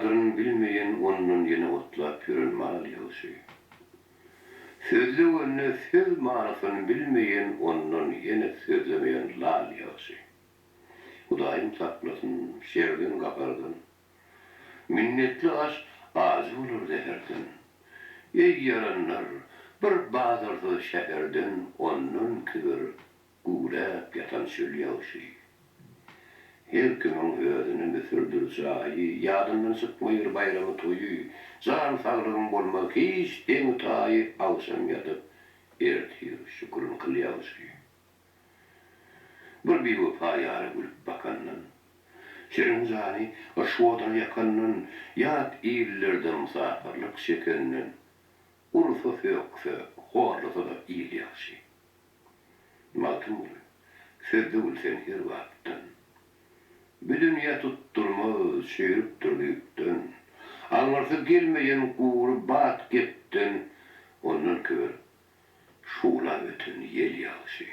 Gadryn bilmeýen ondan ýene otlap ýören mal ýagşy. Sözlegende söz manysyn bilmeýen ondan ýene sözlemeýen lal ýagşy. Hudaýym saklasyn şerden gahardan. Minnetli aş ajy bolar zäherden. Eý ýaranlar, bir bazarsyz şäherden ondan kibir Güwläp ýatan çöl ýagşy. Her kimiň özüne Müsürdir jaýy, Ýadyndan çykmaýyr baýramy-toýy, Jan saglygyň bolmaz hiç deňi-taýy, Agşam ýatyp, ertir şükürin kyl ýagşy. Bir biwepa ýara gülüp bakandan, Şirin jany yşk oduna ýakandan, Ýat illerde mysapyrlyk çekenden, Ursa-sökse, horlasa-da il ýagşy. Magtymguly, sözde gül sen her bapdan. Bu dünýä tutdurmaz, çüýrüpdir düýpden. Aňyrsy gelmeýän gury bat gepden Ondan kibir şuwlap öten ýel ýagşy.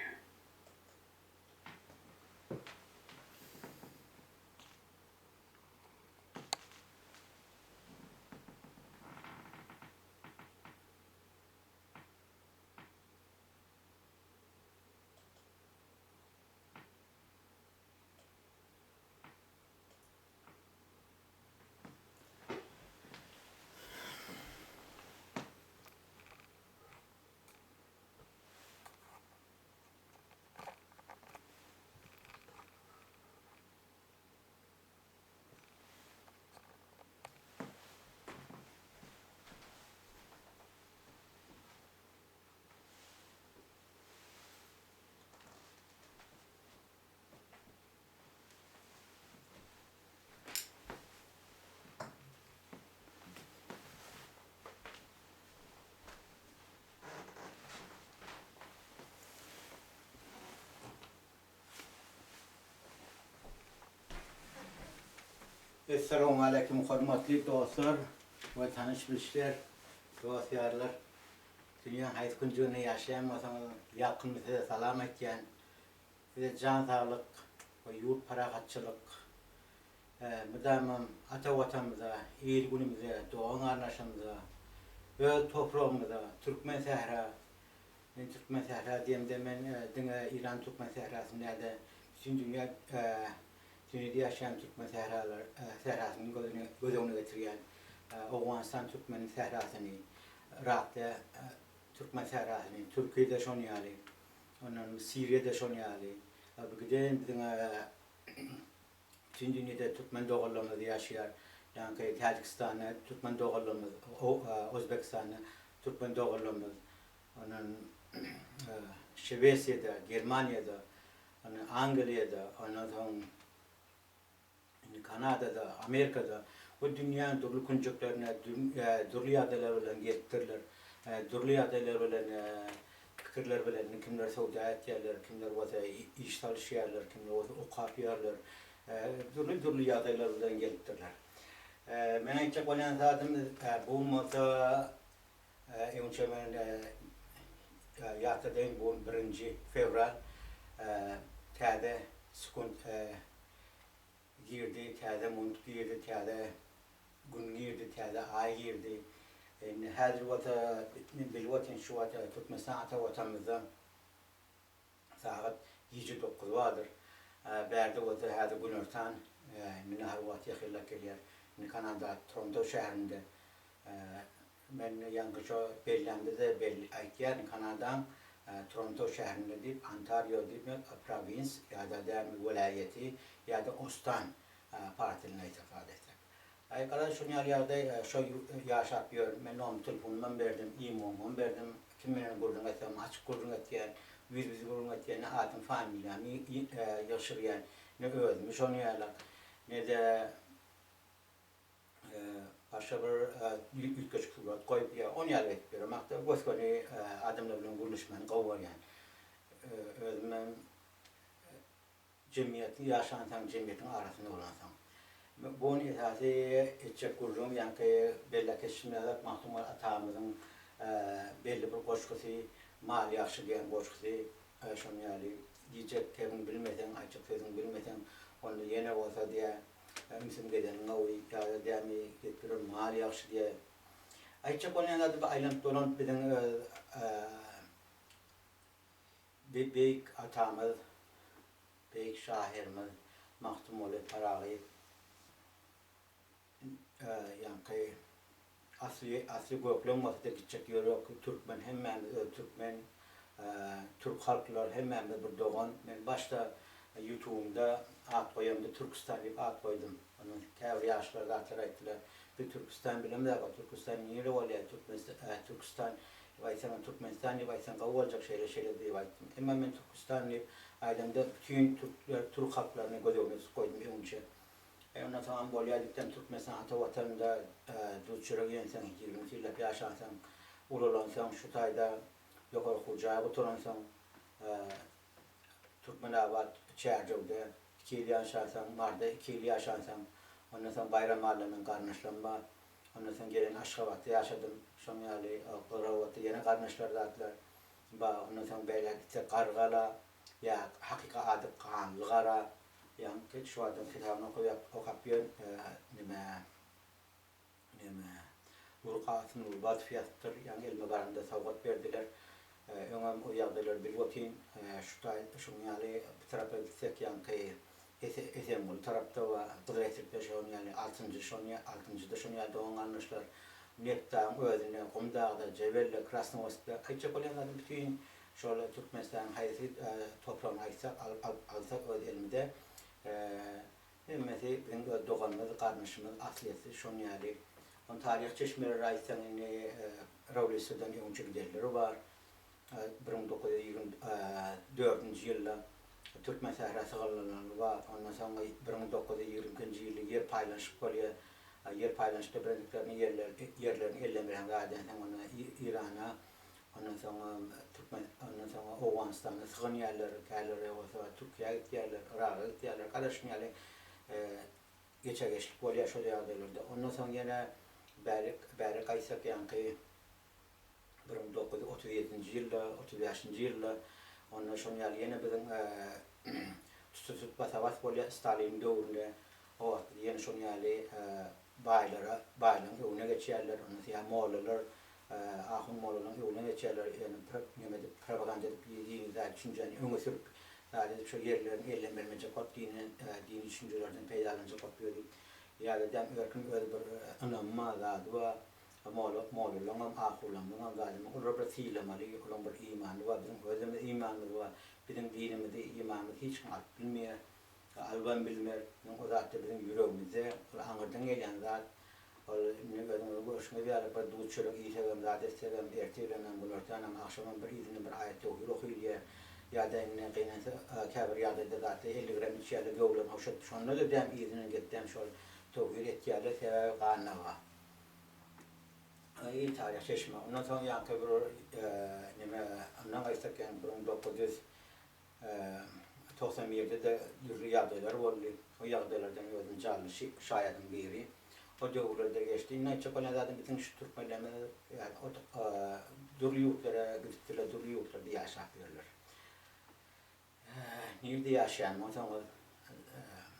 Essalawmaleýkim hormatly dostlar we tanyş-bilişler, dost-ýarlar. Dünýäň haýsy künjeginde ýaşaýan bolsaňyz, ýakymly size salam aýtýan. Size jan saglyk we ýurt parahatçylyk, mydamam ata Watanymyza, il-günümize, dogan-garyndaşlarymyza, öz topragymyza, türkmen sähra, men türkmen sähra diýemde men diňe Eýran türkmen sährasyny däl-de, bütin dünýä dünýede ýaşaýan türkmen sähralar sährasyny göz öňüne getirýän, Owganystan türkmen sährasyny, Yrakda türkmen sährasyny, Türkiýede şon ýaly, ondan Siriýada şon ýaly. Bu giden biziň bütin dünýede türkmen doganlarymyz ýaşaýar. Ýaňky Täjikistanda türkmen doganlarymyz, Özbekistanda türkmen doganlarymyz, ondan Şwesiýada, Germaniýada, ondan Angliýada, ondan soň Indi Kanadada, Amerikada we dünýäň dürli künjeklerine dürli ýagdaýlar bilen gelipdirler. Dürli ýagdaýlar bilen, pikirler bilen kimler söwda etýärler, kimler bolsa iş salyşýarlar, kimler bolsa okap ýörler. Dürli-dürli ýagdaýlar bilen gelipdirler. Meň aýtjak bolýan zadym bu bolsa öňçe men ýatladaýyn bu gün birinji fewral täze sekunt Girdi, täze munt girdi, täze Gün girdi, täze Aý girdi. Indi häzir bolsa men bilip otyryn şu wagt Türkmenistan ata Watanymyzda sagat gije dokuz bardyr. Bärde bolsa häzir günortan, indi nahar wagty ýakynlap gelýär. Indi Kanada Toronto şäherinde Men ýaňky şo bellämde-de belli aýtýaryn, Kanadaň Toronto şäherinde diýip, Ontario diýip prowins ýa-da dämi welaýaty ýa-da ostan pars dilinde aýtsak zat etsek. Aý garaz şuny ýaly ýagdaý şo ýaşap ýörün. Men nomer telefonymam berdim, imomam berdim. Kim bilen gürrüň etsem açyk gürrüň etýän, ýüzbe-ýüz gürrüň etýän, ne adym familiýamy ýygşyrýan, ne özümi şony ýalak, ne-de Başga bir üýtgeşik surat goýup ýa ony ýaly edip ýöremakda gös-göni adamlar bilen gürleşmäni gowy görýän. Özümem jemgyýetli ýaşansoň, jemgyýetiň arasynda bolansoň. Bu gün esasy etjek gürrüňim ýaňky belläp geçişim ýaly Magtymguly atamyzyň belli bir goşgusy Mal ýagşy diýen goşgusy şonuň ýaly diýjek gepiňi bilmeseň, aýtjak sözüňi bilmeseň, onda ýene bolsa diýýär. Ümsüm gezeniň gowy, ýa-da dämi gezip ýören mal ýagşy diýýär. Aýtjak bolýan zady bu aýlanyp dolanyp biziň öz beýik atamyz, beýik şahyrymyz Magtymguly Pyragy ýaňky asly asly gökleň bolsa-da gitjek ýeri ýok. Türkmen hemmämiz öz türkmen türk halklar hemmämiz bir dogan. Men başda ýutubymda at goýamda Türkistan diýip at goýdum. Ondan käbir ýaşlar zatlar aýtdylar. Biz Türkistan bilemzok, Türkistan nire bolýar, Türkmenistan Türkistan diýip aýtsaňam Türkmenistan diýip aýtsaň gowy boljak şeýle şeýle diýip aýtdym. Emma men Türkistan diýip aýdamda bütin türkler türk halklaryny göz öňüne tutup goýdum öňünçe. E ondan soňam bolýar diýipden Türkmenistan ata watanynda duz çörek iýensiň, 20 ýyllap ýaşansyň, ulalansyň, şu taýda ýokary okuw jaýy gutaransyň, Türkmenabat Çärjewde iki ýyl ýaşansyň, Marda iki ýyl ýaşansyň, ondan soň Baýram Allanyň garyndaşlarym bar, ondan soň gelen Aşgabatda ýaşadym, şoň ýaly Gyrabatda ýene garyndaşlar zatlar bar, ondan soň beýläk gitsek Gargala ýa hakyky ady Ganlygara, Ýaňky şu adam kitabyny okap okap ýör neme neme Nurkasym Nurbatow ýazypdyr. Ýaňy elime baranda sowgat berdiler. Öňem o ýagdaýlary bilip otyryn. Şu taý şuň ýaly bu tarapa gitsek ýaňky Esenguly tarapda we Gyzyletrikde şoň ýaly altynjy şoň altynjyda şoň ýaly dogan garyndaşlar. Nebtdagyň özünde, Gumdagda, Jebelde, Krasnowodskda aýtjak bolýan zadym bütin Şol Türkmenistanyň haýsy topragyny aýtsak alsak öz elimizde hemmesi biziň öz doganymyz, garyndaşymyz aslyýetli şoň ýaly. Ony taryhy çeşmelere aýtsaň indi rewolýusiýadan öňçe gidenleri bar. 1924-nji ýylda Türkmen sähra sygynlanany bar. Ondan soň 1922-nji ýylda ýer paýlanyşyk bolýar. Ýer paýlanyşykda birendiklerini ýerlerini ellemeseň zat edensoň onda Irana Ondan soňam Türkmen, ondan soňa Owganystana sygynýarlar, käleri bolsa Türkiýä gitýärler, Yraga gitýärler. Garaz şuny ýaly geçe-geçlik bolýar şol ýagdaýlarda. Ondan soň ýene bärik, bärik gaýtsak ýaňky 1937-nji ýylda, 35-nji ýylda onda şonuň ýaly ýene biziň tuta-tut basa-bas bolýar Staliniň döwründe. O wagtda ýene şonuň ýaly baýlara, baýlaryň öňüne geçýärler. Ondan soň ýa mollalar Ahun mollalaryň öňüne geçýärler, ýöne neme edip, propaganda edip, dini zat düşünjäni öňe sürüp, zat edip, şo ýerlerini elden bermejek bolup, dini dini düşünjelerden peýdalanjak bolup ýör diýip. Ýa-da däm her kim öz bir ynamy bar, zady bar. Molla mollalaryňam, ahunlaryňam zadyny olary bir sylamaly, olaryň bir imany bar, biziň özümiz imanymyz bar. Biziň dinimizi, imanymyzy hiç kim alyp bilmeýär. Alybam bilmer. Biziň o zatlar biziň ýüregimizde, ol aňyrdan gelýän zat. Ol indi özüňiziň görşüňiz ýaly bir duz çörek iýsegem, zat etsegem, ertir bilenem, günortanam, agşamam bir yzyndan bir aýat töwhir okylýar. Ýa-da indi gynansa käbir ýagdaýda zatda 50 gram içýärler, göwrelerini hoşadyp, şonda-da däm yzyndan gelip däm şol töwhir etýärler, sebäbi ganda bar. Il taryh çeşme. Ondan soň ýaňky bir neme, ondan gaýtsak ýaňky 1900 91-de-de dürli ýagdaýlar boldy. O ýagdaýlardan özüm janly şaýadyň biri. O döwürler-de geçdi. Indi aýtjak bolýan zadym biziň şu türkmenlerimiz ýagny o dürli ýurtlara gidipdirler, dürli ýurtlarda ýaşap ýörler. Nirde ýaşaýan bolsaňyz,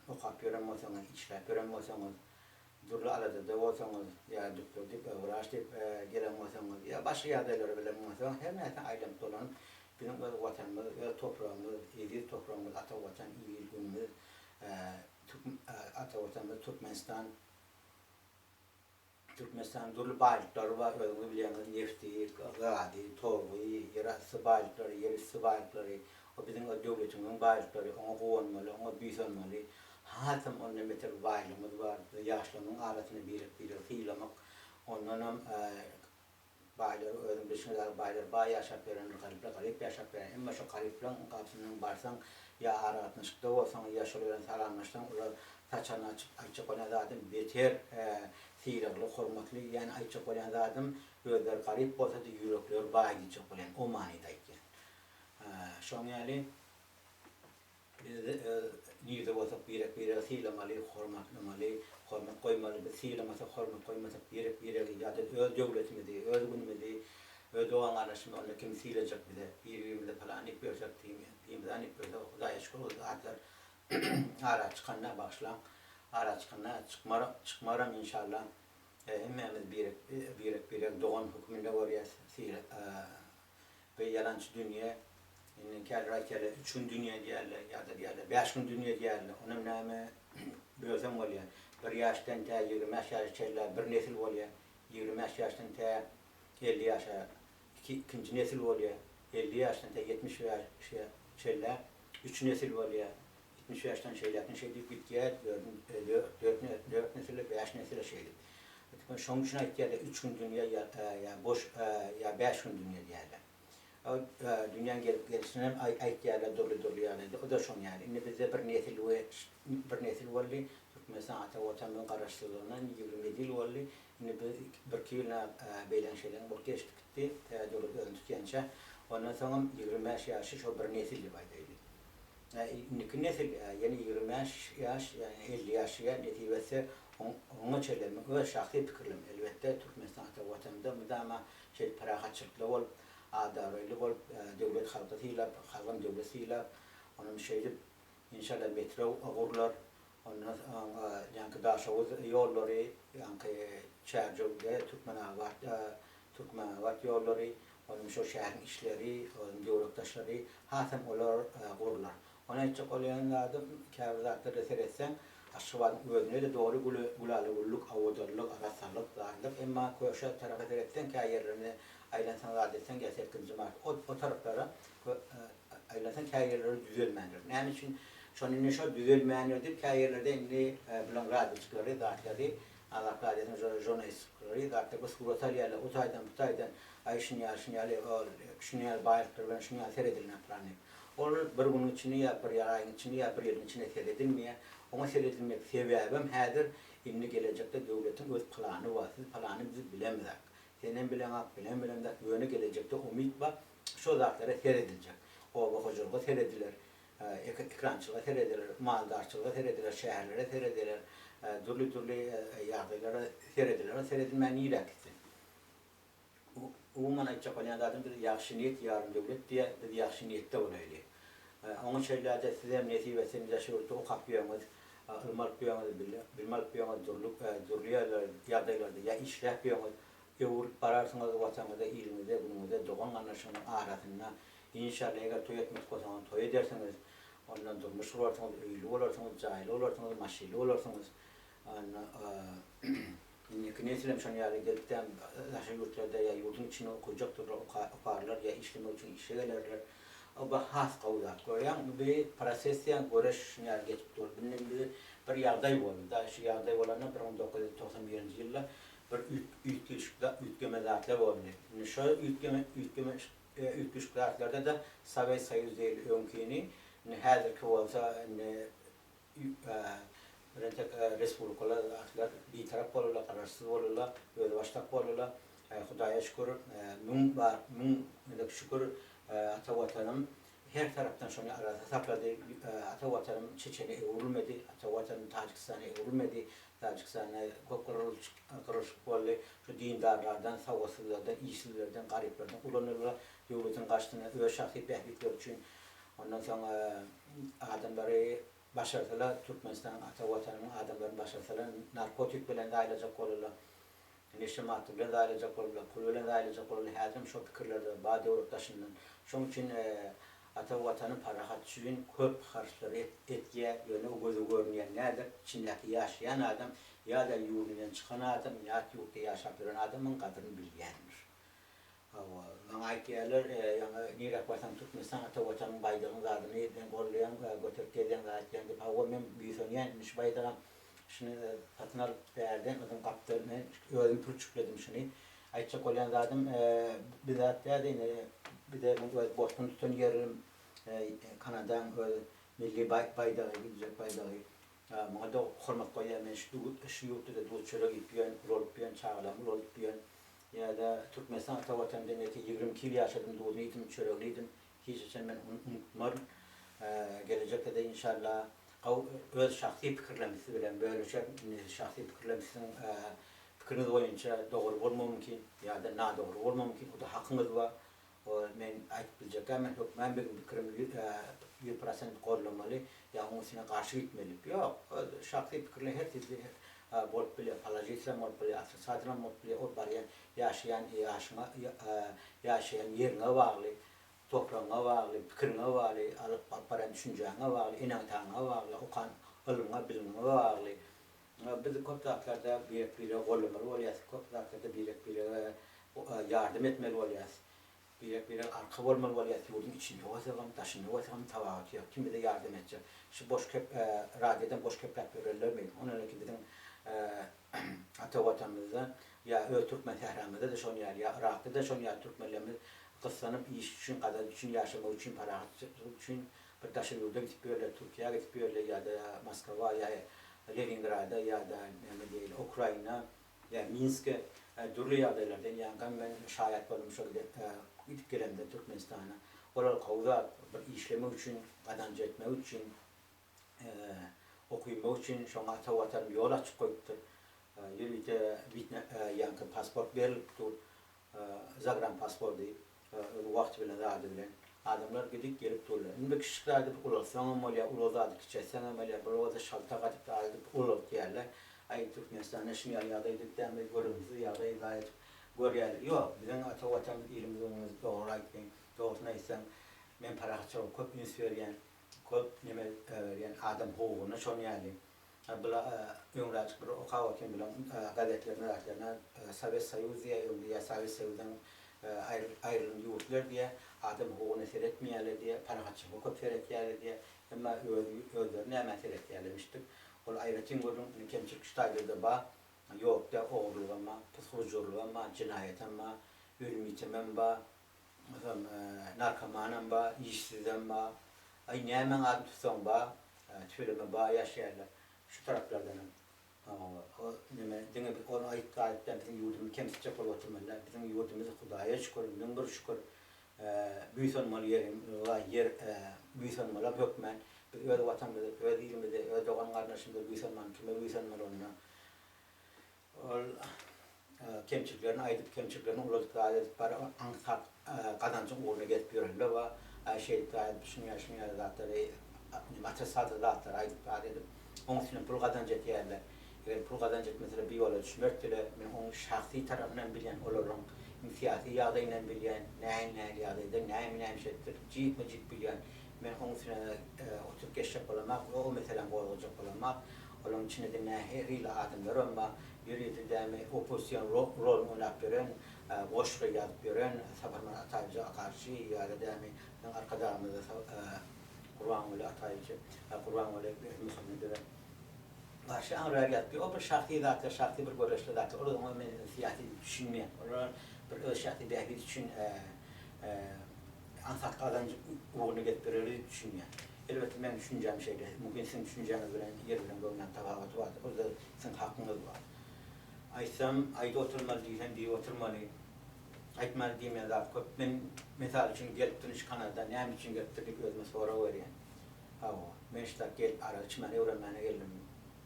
okap ýören bolsaňyz, işläp ýören bolsaňyz, dürli aladada bolsaňyz ýa doktor diýip, wraç diýip gelen bolsaňyz ýa başga ýagdaýlar bilen bolsaňyz, her näçe aýlanyp-dolanyp biziň öz Watanymyz, öz topragymyz, eziz topragymyz, ata Watan, il-günümiz, ata Watanymyz Türkmenistan. Türkmenistanyň dürli baýlyklary bar, özüňiz bilýäňiz, nefti, gazy, togy, ýerasty baýlyklary, ýerüsti baýlyklary, o biziň öz döwletimiziň baýlyklary, oňa guwanmaly, oňa buýsanmaly. Hasam ondan beter bir baýlygymyz bar, biz ýaşlarymyzyň arasynda birek-biregi sylamak, ondanam Baýlar özüň bilşiňiz ýaly baýlar baý ýaşap ýörendir garyplar garyp ýaşap ýören emma şo garyplaň gapysyndan barsaň ýa aragatnaşykda bolsaň ýa şol bilen salamlaşsaň olar saçagyny açyp aýtjak bolýan zadym beter sylagly hormatly ýani aýtjak bolýan zadym özleri garyp bolsada ýürekleri baý diýjek bolýan o manyda aýtýan şoň ýaly Biz nirde bolsak birek-biregi sylamaly, hormatlamaly, hormat goýmaly. Biz sylamasak, hormat goýmasak birek-biregi ýa-da öz döwletimizi, öz günümizi, öz dogan-garyndaşymyzy onda kim sylajak bize? Bir-birimize pylan diýip ýörsek, pymdan diýip ýörsek, Hudaýa şükür ol zatlar ara çykanda bagyşlaň. Ara çykanda çykmar çykmaram inşallah. Hemmämiz birek birek birek dogan hökmünde görýäs. Bu ýalançy dünýe. Indi käbir aýtýarlar üç gün dünýe diýýärler ýa-da diýýärler bäş gün dünýe diýýärler. Onam näme bölseň bolýar. Bir ýaşdan tä 25 ýaşa çenli bir nesil bolýar. 25 ýaşdan tä 50 ýaşa iki ikinji nesil bolýar. 50 ýaşdan tä 70 ýaşa çenli üç nesil bolýar. 70 ýaşdan şeýläkden şeýdip gitýär, dört nesile, bäş nesile şeýdip. Şonuň üçin aýtýarlar, üç gün dünýe ýa boş ýa bäş gün dünýe diýýärler. O dünýäň gelip gelişini hem aýtýarlar dürli-dürli ýagdaýda. O-da şoň ýaly. Indi bizde bir nesil we bir nesil boldy. Türkmenistan ata Watanymyzyň Garaşsyzlygyna indi 27 ýyl boldy. Indi biz birki ýyl beýleň-şeýleň bolup geçdi gitdi. Tä döwlet özüni tutýança. Ondan soňam 25 ýaşy şo bir nesil diýip aýdaýly. Indiki nesil, ýene 25 ýaş, ýagny 50 ýaşaýar, nesip etse, oňa çenli men öz şahsy pikirlerim, elbetde, Türkmenistan ata Watanymyzda mydama şeýdip parahatçylykly bolup, adalatly bolup, döwlet halky sylap, halkam döwlet sylap, onam şeýdip, inşallah metro gurlar, ondan soň ýaňky Daşoguz ýollary, ýaňky Çärjewde Türkmenabat, Türkmenabat ýollary, Onuň şol şäheriň işleri, onuň döwletdaşlary hasam olar gurlar. Ony aýtjak bolýan zadym, käbir zatlarda seretseň, Aşgabadyň özünde-de dogry gülaly-güllük, owadanlyk, arassalyk, zatlyk, emma köşe tarapa seretseň, kä ýerlerine aýlansaň zat etseň, ýa sekizinji mart, o o taraplara aýlansaň kä ýerleri düzelmändir. Näme üçin? Şony indi şo düzelmändir diýip, kä ýerlerde indi bulaň radioçyklary, zatlary, Azat Radiosynyň žurnalistleri zatlar bir surat alýarlar, o taýdan, bu taýdan, aý şuny ýaly, şuny ýaly, ol şuny ýaly baýlyklar bilen şuny ýaly seredilmän pylan diýip. Ol bir günüň içinde ýa bir aýyň içinde ýa bir ýylyň içinde seredilmeýär. Oňa seredilmek sebäbem häzir indi gelejekde döwletiň öz plany bar. Siz plany biz bilemizak. Senem bileňak, menem bilemzak, ýöne gelejekde umyt bar, şo zatlara serediljek. Oba hojalyga serediler, Ekrançylyga serediler, maldarçylyga serediler, şäherlere serediler, dürli-dürli ýagdaýlara serediler. Ol seredilmän nirä gitsin? Umuman aýtjak bolýan zadym biz ýagşy niýet ýarym döwlet diýýär, biz ýagşy niýetde bolaýly. Oňa şeýle-de sizem nesip etse indi şu ýurtda okap ýörüňiz, ylym alyp ýörüňiz, bilim alyp ýörüňiz, dürli dürli ýagdaýlarda ýa işläp ýörüňiz, öwrülip bararsyňyz watanyňyza, iliňize, günüňize, dogan-garyndaşyňyzyň arasynda Inşalla eger toý etmedik bolsaňyz toý edersiňiz, ondan durmuş gurarsyňyz, öýli bolarsyňyz, jaýly bolarsyňyz, maşynly bolarsyňyz. Onda indiki nesilem şonuň ýaly gelipdäm daşary ýurtlarda ýa ýurduň içinde okajakdyrlar, okarlar ýa işlemek üçin işe gelerler. O bu has gowy zat. Görýäň bu proses diýen göreş şunuň ýaly geçip dur. Indi biz bir ýagdaý boldy da, şu ýagdaý bolanda 1991-nji ýylda bir üýtgeşik üýtgeme zatlar boldy. Indi şo üýtgeme üýtgeme Üýtgeşik zatlarda-da Sowet Soýuz diýeli öňkini, indi häzirki bolsa indi birentek respublikalar zatlar bitarap boldular, garaşsyz boldular, özbaşdak boldular. Hudaýa şükür, müň bar, müň gezek şükür ata Watanym her tarapdan şony arassa saklady. Ata Watanym Çeçene öwrülmedi, ata Watanym Täjigistana öwrülmedi. Täjigistanda köp gyrlyşyk boldy. Şu dindarlardan, sowatsyzlardan, işsizlerden, garyplardan ulanyldylar döwletiň garşysyna öz şahsy bähbitleri üçin. Ondan soň adamlary başarsalar, Türkmenistanyň ata Watanynyň adamlaryny başarsalar narkotik bilen zaýalajak boldular. Neşe madda bilen zaýalajak boldular, pul bilen zaýalajak boldular. Häzirem şo pikirlerde bar döwlet daşyndan. Şoň üçin Ata Watany parahat üçin köp harçlar etýär, ýöne o göze görünýän nädir, içindäki ýaşaýan adam ýa-da ýurdundan çykan adam, ýat ýurtda ýaşap ýören adam muň gadryny bilýändir. Hawa, maňa aýtýarlar, ýaňy niräk barsaň Türkmenistan ata Watanyň baýdagyny zadyny sen gollaýaň, göterip gezýäň zat etýäň diýip, hawa men buýsanýan indi şu baýdagam şuny satyn alyp bärden yzym gapdal men özüm pürçükledim şuny. Aýtjak bolýan zadym bir zat däl indi bize öz bosgun tutan ýerim Kanadaň öz milli baýdagy gidjek baýdagy muňa-da hormat goýýan men şu şu ýurtda-da duz çörek iýip ýörün ulalyp ýörün çagalarymy ulalyp ýörün ýa-da Türkmenistan ata watanymda men 22 ýyl ýaşadym duzuny iýdim çöregini iýdim hiç haçan men unutmaryn gelejekde-de inşallah öz şahsy pikirlerimi siz bilen bölüşerin indi şahsy pikirlerim siziň Pikiriňiz boýunça dogry bolmagy mümkin ýa-da nadogry bolmagy mümkin, o-da hakyňyz bar. O men aýdyp biljekkä men hökmän biziň pikirim 100% gollamaly ýa oň üstüne garşy gitmeli. Ýok, öz şahsy pikirler her türli bolup bilýär, položitel bolup bilýär, otrisatel bolup bilýär, ol barýan ýaşaýan ýaşyňa ýaşaýan ýeriňe bagly, topragyňa bagly, pikiriňe bagly, alyp barýan düşünjäňe bagly, eneň-ataňa bagly, okan ylmyňa, bilimiňe bagly. Biz köp zatlarda birek-biregi gollamaly bolýarys, köp zatlarda birek-birege ýardam etmeli bolýarys. Birek-birege arka bolmaly bolýarys, ýurduň içinde bolsagam, daşynda bolsagam tapawuty ýok. Kim bize ýardam etjek? Şu boş kep radiodan boş kepläp ýörenlermi? Ondan öňki biziň ata Watanymyzda ýa öz türkmen sähramyzda-da şon ýaly, ýa Yrakda-da şon ýaly türkmenlerimiz gyssanyp iş üçin, gazanç üçin, ýaşamak üçin, parahatçylyk üçin bir daşary ýurda gidip ýörler, Türkiýä gidip ýörler ýa-da Moskwa ýa Leningrada ýa-da näme diýeli Ukraina ýa Minske dürli ýagdaýlardan ýaňkam men şaýat boldum şol gidip gelemde Türkmenistana. Olar gowy zat, bir işlemek üçin, gazanç etmek üçin, okymak üçin şoňa ata Watanym ýol açyp goýupdyr. Ýörite ýaňky pasport berilip dur. Zagran pasporty öz wagty bilen zady bilen. Adamlar gidip gelip durlar. Indi bir kiçijik zady ulaltsaňam bolýar, uly zady kiçeltseňem bolýar. Bir bolsa şaltak atyp zat edip ulaltýarlar. Aý Türkmenistanda şuny ýaly ýagdaý edipdämi, görümsiz ýagdaý zat edip görýärler. Ýok, biziň ata Watanymyz ilimiz öňümiz dogry aýtdyň. Dogrusyny aýtsaň men parahatçylyga köp üns berýän, köp neme berýän adam hukugyna şon ýaly. Bula öňräjik bir okap otyryn bulaň gazetlerine zatlaryna Sowet Soýuz diýýär öň diýýär Sowet Soýuzdan aýrylan ýurtlar diýýär adam hukugyna seretmeýärler diýýär parahatçylyga köp seretýärler diýýär emma öz özleri nämä seretýärlermişdik ol aýratyn gürrüň indi kemçilik şu taýda-da bar ýok däl ogurlygam bar pysgurjurlygam bar jenaýatam bar ölüm-ýitimem bar Onsoň narkomanam bar, işsizem bar. Aý nämäň adyny tutsaň bar. Tüweleme baý ýaşaýarlar. Şu taraplardanam. O neme diňe biz ony aýyp gaýyp däl biziň ýurdumyzy kemsitjek bolup oturmaly däl. Biziň ýurdumyz Hudaýa şükür, 1001 şükür. Buýsanmaly ýerim bar, ýer buýsanmalam hökmän. Biz öz watanymyza, öz ilimize, öz dogan-garyndaşymyza buýsanman kime buýsanmaly onda? Ol kemçiliklerini aýdyp, kemçiliklerini uladyp zat edip bar, aňsat gazanjyň ugruna gezip ýörenler bar. Aý şeýdip zat edip, şuny ýaly, şuny ýaly zatlary, atrasady zatlary aýdyp zat edip, oň üstünden pul gazanç etýärler. Eger pul gazanç etmeseler bir ýola düşmezdiler. Men oň şahsy tarapyndan bilýän, olaryň syýasy ýagdaýyndan bilýän, nähili-nähili ýagdaýda näme-näme iş edipdir, jikme-jik bilýän. Men oň üstüne oturyp geçjek bolamak, o meseläni gozgajak bolamak. Olaryň içinde-de nähili adamlaram bar, ýörite dämi oppozision roluny oýnap ýören, goşgy ýazyp ýören Saparmyrat Ataýewiçe garşy ýa-da dämi biziň Arkadagymyza Gurbanguly Ataýewiçe, Gurbanguly Berdimuhamedowa garşy aňryrak ýazyp ýör. O bir şahsy zatlar, şahsy bir göreşli zatlar. Olar oňa men syýasy diýip düşünmeýän. Olar bir öz şahsy bähbidi üçin aňsat gazanç ugruna gezip ýörerler diýip düşünýän. Elbetde meň düşünjäm şeýle. Mümkin siziň düşünjäňiz bilen ýer bilen gögüň tapawudy bardyr. Ol-da siziň hakyňyz bar. Aýtsam aýdyp oturmaly diýsem diýip oturmaly. Aýtmaly diýmeýän zat köp. Men mysal üçin gelipdirin şu Kanada näme üçin gelipdir diýip özüme sorag berýän. Hawa, men şu zat gelip arak içmäni öwrenmäne geldimmi?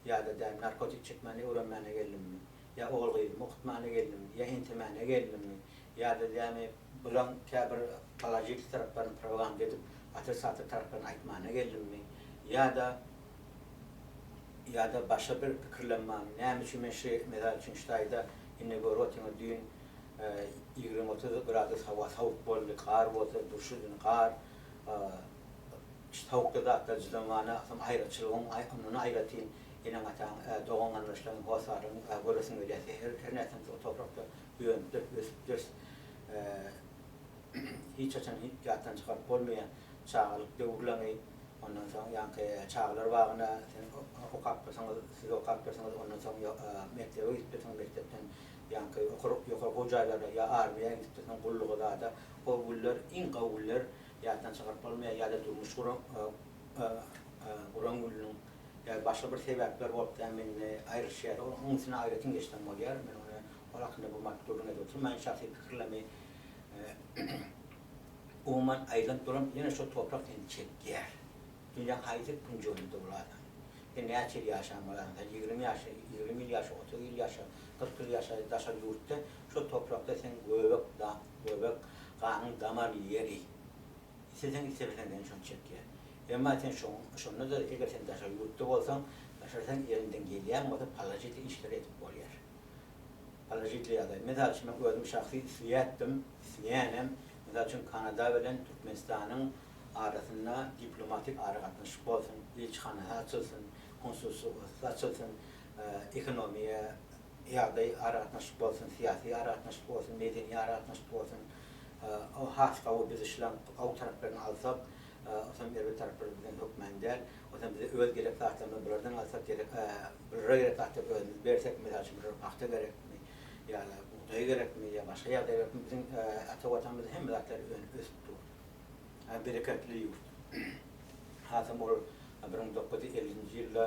Ýa-da däl narkotik çekmäni öwrenmäne geldimmi? Ýa ogul-gyzymy okutmana geldimmi? Ýa entemäne geldimmi? Ýa-da dämi bulaň käbir položitel taraplaryny propaganda edip, otrisatel taraplaryny aýtmana geldimmi? Ýa-da ýa-da başga bir pikirlem barmy? Näme üçin men şu, mysal üçin, şu taýda indi görüp otyňyz düýn 20-30 gradus howa sowuk boldy, gar bolsa durşy gar, şu sowukda zatlar jyzamana, soň aýraçylygyň, ondan aýratyn eneň-ataň, dogan-garyndaşlaryň, hossarlaryň göresiň gelýär. Her her nätseň o toprakda Önüpdir, ösüpdir. Hiç haçan ýatdan çykaryp bolmaýar. Çagalyk döwürleňi, ondan soň ýaňky çagalar bagyna sen okapdyrsyňyz, siz okapdyrsyňyz, ondan soň mekdebe gidipdirsiňiz, mekdepden ýaňky ýokary okuw jaýlaryna ýa armiýa gidipdirsiňiz gulluga zada. O günler iň gowy günler, ýatdan çykaryp bolmaýar. Ýa-da durmuş guran guran günüň ýa başga bir sebäpler bolup däl mende aýrylyşýar. Onuň üstüne aýratyn geçsem bolýar. Men ony Ol hakynda bu mat gürrüň edip oturmaýyn, şahsy pikirlerimi umuman aýlanyp duran ýene şol toprak seni çekýär. Dünýäň haýsy künjeginde bolaýsaň, sen näçe ýyl ýaşan bolaýsaň, sen 20 ýaşa, 20 ýyl ýaşa, 30 ýyl ýaşa, 40 ýyl ýaşa daşary ýurtda şol toprakda seň göbek, göbek Ganyň damar ýeri. Isleseň islemeseň seni şony çekýär. Emma sen şoň şonda-da eger sen daşary ýurtda bolsaň, daşary sen eliňden gelýän bolsa položitel işleri edip bolýar. Položitel ýagdaý. Mysal üçin men özüm şahsy isleýätdim, isleýänem, mysal üçin Kanada bilen Türkmenistanyň arasynda diplomatik aragatnaşyk bolsun, ilçihanasy açylsyn, konsulstwasy açylsyn, ekonomiýa ýagdaý aragatnaşyk bolsun, syýasy aragatnaşyk bolsun, medeni aragatnaşyk bolsun. O has gowy biz şulaň gowy taraplaryny alsak, osam erbet taraplary bizden hökmän däl. Osam bize öz gerek zatlarymyzy bulardan alsak gerek, bulara gerek zatlary özümiz bersek, mysal üçin bulara pagta gerekmi ýa-da bugdaý gerekmi ýa başga ýagdaý gerekmi, biziň ata Watanymyzda hemme zatlar önüp ösüp dur. Bereketli ýurt. Hasam ol 1950-nji ýylda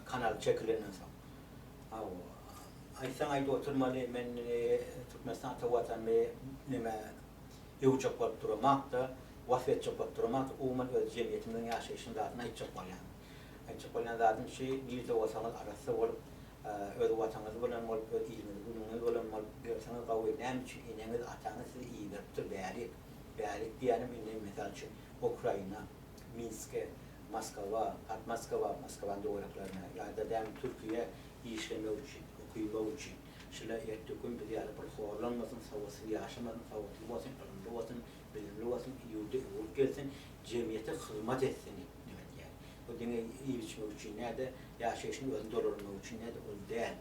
kanal çekilenden soň. Hawa, aýtsaň aýdyp oturmaly, men Türkmenistan ata Watanymy neme öwjek bolup duramak-da, wasp etjek bolup duramak-da, umuman öz jemgyýetimiziň ýaşaýşynyň zadyny aýtjak bolýan. Aýtjak bolýan zadym şi, nirde bolsaňyz arassa bolup, öz Watanyňyz bilen bolup, öz iliňiz, günüňiz bilen bolup ýörseňiz gowy. Näme üçin eneňiz, ataňyz sizi iberipdir bärik. Bärik diýýänim indi mysal üçin Ukraina, Minske, Moskwa, Podmoskwa, Moskwanyň töwereklerine ýa-da dämi Türkiýä işlemek üçin, okymak üçin. Şular erteki gün biz ýaly bir horlanmasyn, sowatsyz ýaşamasyn, sowatly bolsun, ylymly bolsun, bilimli bolsun, ýurda öwrüp gelsin, jemgyýete hyzmat etsin diýip neme edýär. Bu diňe iýip-içmek üçin däl-de, ýaşaýşyny özüni dolandyrmak üçin däl-de, ol däl.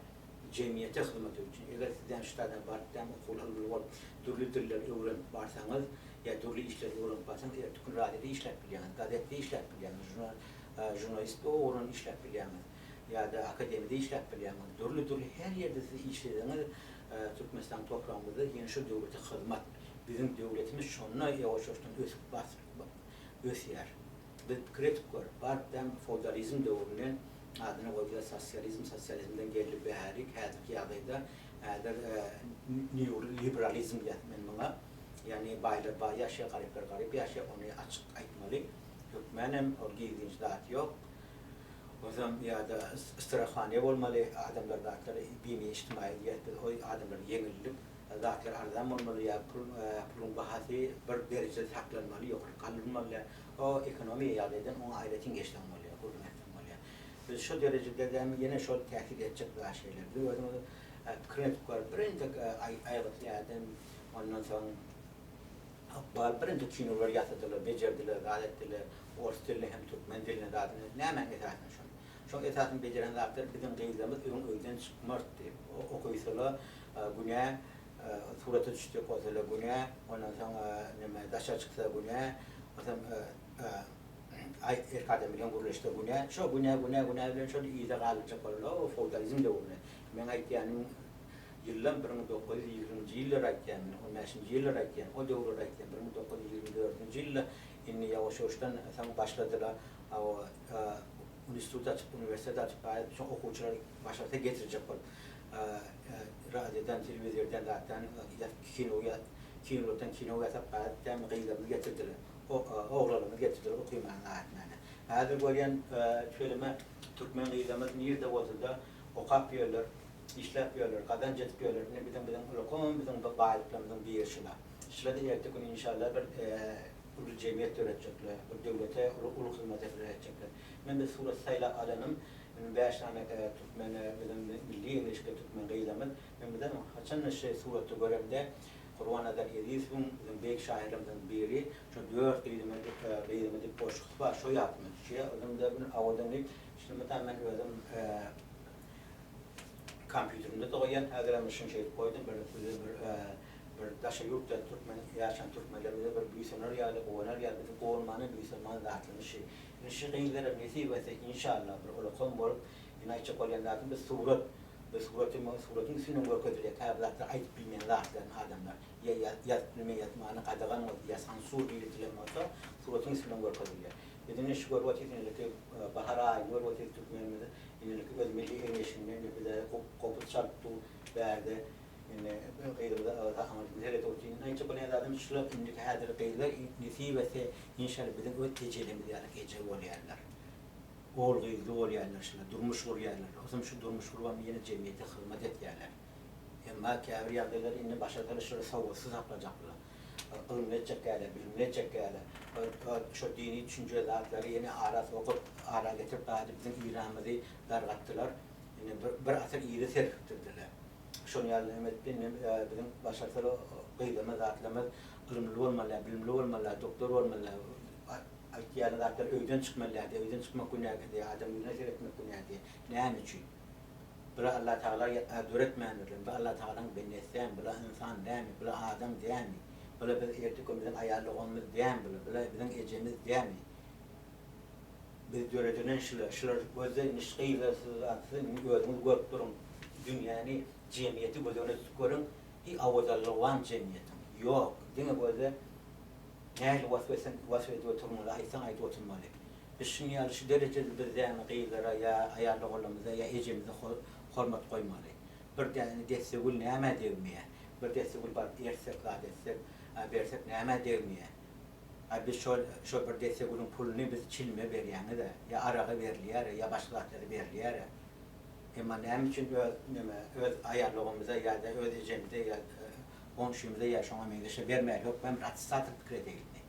Jemgyýete hyzmat üçin. Eger siz dämi şu taýdan baryp dämi okuwly, ylymly bolup, dürli dilleri öwrenip barsaňyz, ýa dürli işleri öwrenip barsaňyz, erteki gün radioda işläp bilýäňiz, gazetde işläp bilýäňiz, žurnalist ugrunda işläp bilýäňiz ýa-da akademiýada işläp bilýäňiz. Dürli-dürli her ýerde siz işleseňiz, Türkmenistan topragymyzda ýene şu döwlete hyzmat. Biziň döwletimiz şonda ýawaş-ýawaşdan ösüp basyp ösýär. Biz pikir edip gör, baryp däm feodalizm döwründen adyny goýdular sosializm, sosializmden geldi bärik häzirki ýagdaýda häzir neoliberalizm diýýäs men muňa. Ýagny baýlar baý ýaşaýar, garyplar garyp ýaşaýar, ony açyk aýtmaly. Hökmänem ol gizlinç zat ýok. Ozam ýa-da strahwaniýa bolmaly, adamlar zatlar bimi ijtimaýy diýýäs biz, oý adamlar ýeňillik, zatlar arzan bolmaly ýa pul puluň bahasy bir derejede saklanmaly, ýokary galdyrylmaly däl. O ekonomiýa ýagdaýdan oňa aýratyn geçseň bolýar, gürrüň etseň bolýar. Biz şo derejede dämi ýene şol täsir etjek zat şeýle. Biz özümiz pikir edip gör, birinjek aýgytly ädim, ondan soň Ykbal birinji kinolar ýasadylar, bejerdiler, zat etdiler, ors diline hem türkmen diline zadyny, nämäň esasyna şony? Şoň esasyny bejeren zatlar biziň gyzlarymyz öň öýden çykmartdy. Okysalar günä, surata düşjek bolsalar günä, ondan soň neme daşary çyksa günä, onsoň aý erkek adam bilen gürleşse günä. Şo günä, günä, günä bilen şol yza galyljak boldular o feodalizm döwründe. Meň aýtýanym Ýyllam 1920-nji ýyllary aýtýan men, on bäşinji ýyllary aýtýan, o döwürleri aýtýan, 1924-nji ýylda indi ýawaş-ýawaşdan soň başladylar, institut açyp, uniwersitet açyp, şo okuwçylary başarsa getirjek bolup, radiodan, telewizordan zatdan kino, kinolardan kino ýasap, gaýdyp gyzlarymyzy getirdiler, oglanlarymyzy getirdiler okymaga aýtmana. Häzir görýän tüweleme türkmen gyzlarymyz nirde bolsa-da okap ýörler. Işläp ýörler, gazanç edip ýörler. Ine biziň biziň ulakam biziň bu baýlyklarymyzyň biri şular. Şular-da erte gün inşallah bir uly jemgyýet döretjekler, bir döwlete uly uly hyzmat etjekler. Men bir surat saýlap alanym, indi bäş sany türkmen biziň milli egin-eşikli türkmen gyzlarymyz. Men bizem haçanda şu suratda göremde Gurbannazar Ezizowyň biziň beýik şahyrlarymyzyň biri, şo dört gyzyma gyzyma diýip goşgusy bar, şo ýadyma düşýär. Özüm-de bir owadan diýip, şuny men özüm Kompýuterimde-de goýýan, häzirem şuny şeýdip goýdum, bir bize bir bir daşary ýurtda türkmen ýaşan türkmenler bize bir buýsanar ýaly, guwanar ýaly, biziň guwanmana, buýsanmana zatlarymyz şi. Indi şi gyzlaram nesip etse, inşallah, bir ulakam bolup, indi aýtjak bolýan zadym biz surat, biz suraty suratyň üstünden görkezilýär, käbir zatlar aýdyp bilmeýän zatlaryny adamlar, ýa ýazyp bilmeýän ýazmany gadagan bolsa, ýa sansur girdilen bolsa, suratyň üstünden görkezilýär. Biz indi şu görüp otyrys, indiki bahar aýyny görüp otyrys türkmenimiz Indiki öz milli egin-eşiginde indi bize gopuz çalyp dur bärde indi gyzymyza aňyrsyny seredip otyr. Indi aýtjak bolýan zadym şular indiki häzir gyzlar nesip etse inşallah biziň öz ejelerimiz ýaly eje bolýarlar. Ogul gyzly bolýarlar şular durmuş gurýarlar. Ozam şu durmuş gurubam ýene jemgyýete hyzmat etýärler. Emma käbir ýagdaýlar indi başarsalar şulary sowatsyz saklajaklar. Ylymly etjek ýaly, bilimli etjek ýaly. Şo dini düşünje zatlary ýene ara sokup, ara getirip zady biziň Iranymyzy dargatdylar. Indi bir asyr yza serpikdirdiler. Şonuň ýaly näme etdi, indi biziň başarsalar gyzlarymyz, zatlarymyz ylymly bolmaly, bilimli bolmaly, doktor bolmaly. Aýtýan zatlar öýden çykmaly däl, öýden çykmak günä diýýär, adam ýüzüne seretmek günä diýýär. Näme üçin? Bular Allatagala döretmändirler, bu Allatagalaň bendesi dälmi, bular ynsan dälmi, bular adam dälmi, bular biz erteki gün biziň aýal doganymyz dälmi bular, bular biziň ejemiz dälmi? Biz döredilen şular, şular gözde indi şu gyzlar siz siz indi özüňiz görüp duruň dünýäni jemgyýeti göz öňüne tutup görüň hi awazalygy barmy jemgyýetiň ýok diňe gözde nähili wasp etseň wasp edip oturmaly aýtsaň aýdyp oturmaly biz şuny ýaly şu derejede biz dämi gyzlara ýa aýal doganlarymyza ýa ejemize hormat goýmaly bir däne desse gül nämä degmeýä bir desse gül baryp ertsek zat etsek bersek nämä degmeýä A biz şol şol bir desse gülüň puluny biz çilime berýäňiz-ä, ýa araga berilýär-ä, ýa başga zatlara berilýär-ä. Emma näme üçin öz neme, öz aýallygymyza ýa-da öz ejemize ýa goňşymyza ýa şoňa meňzeşe bermäli hökman bir attestator pikir edeýinmi?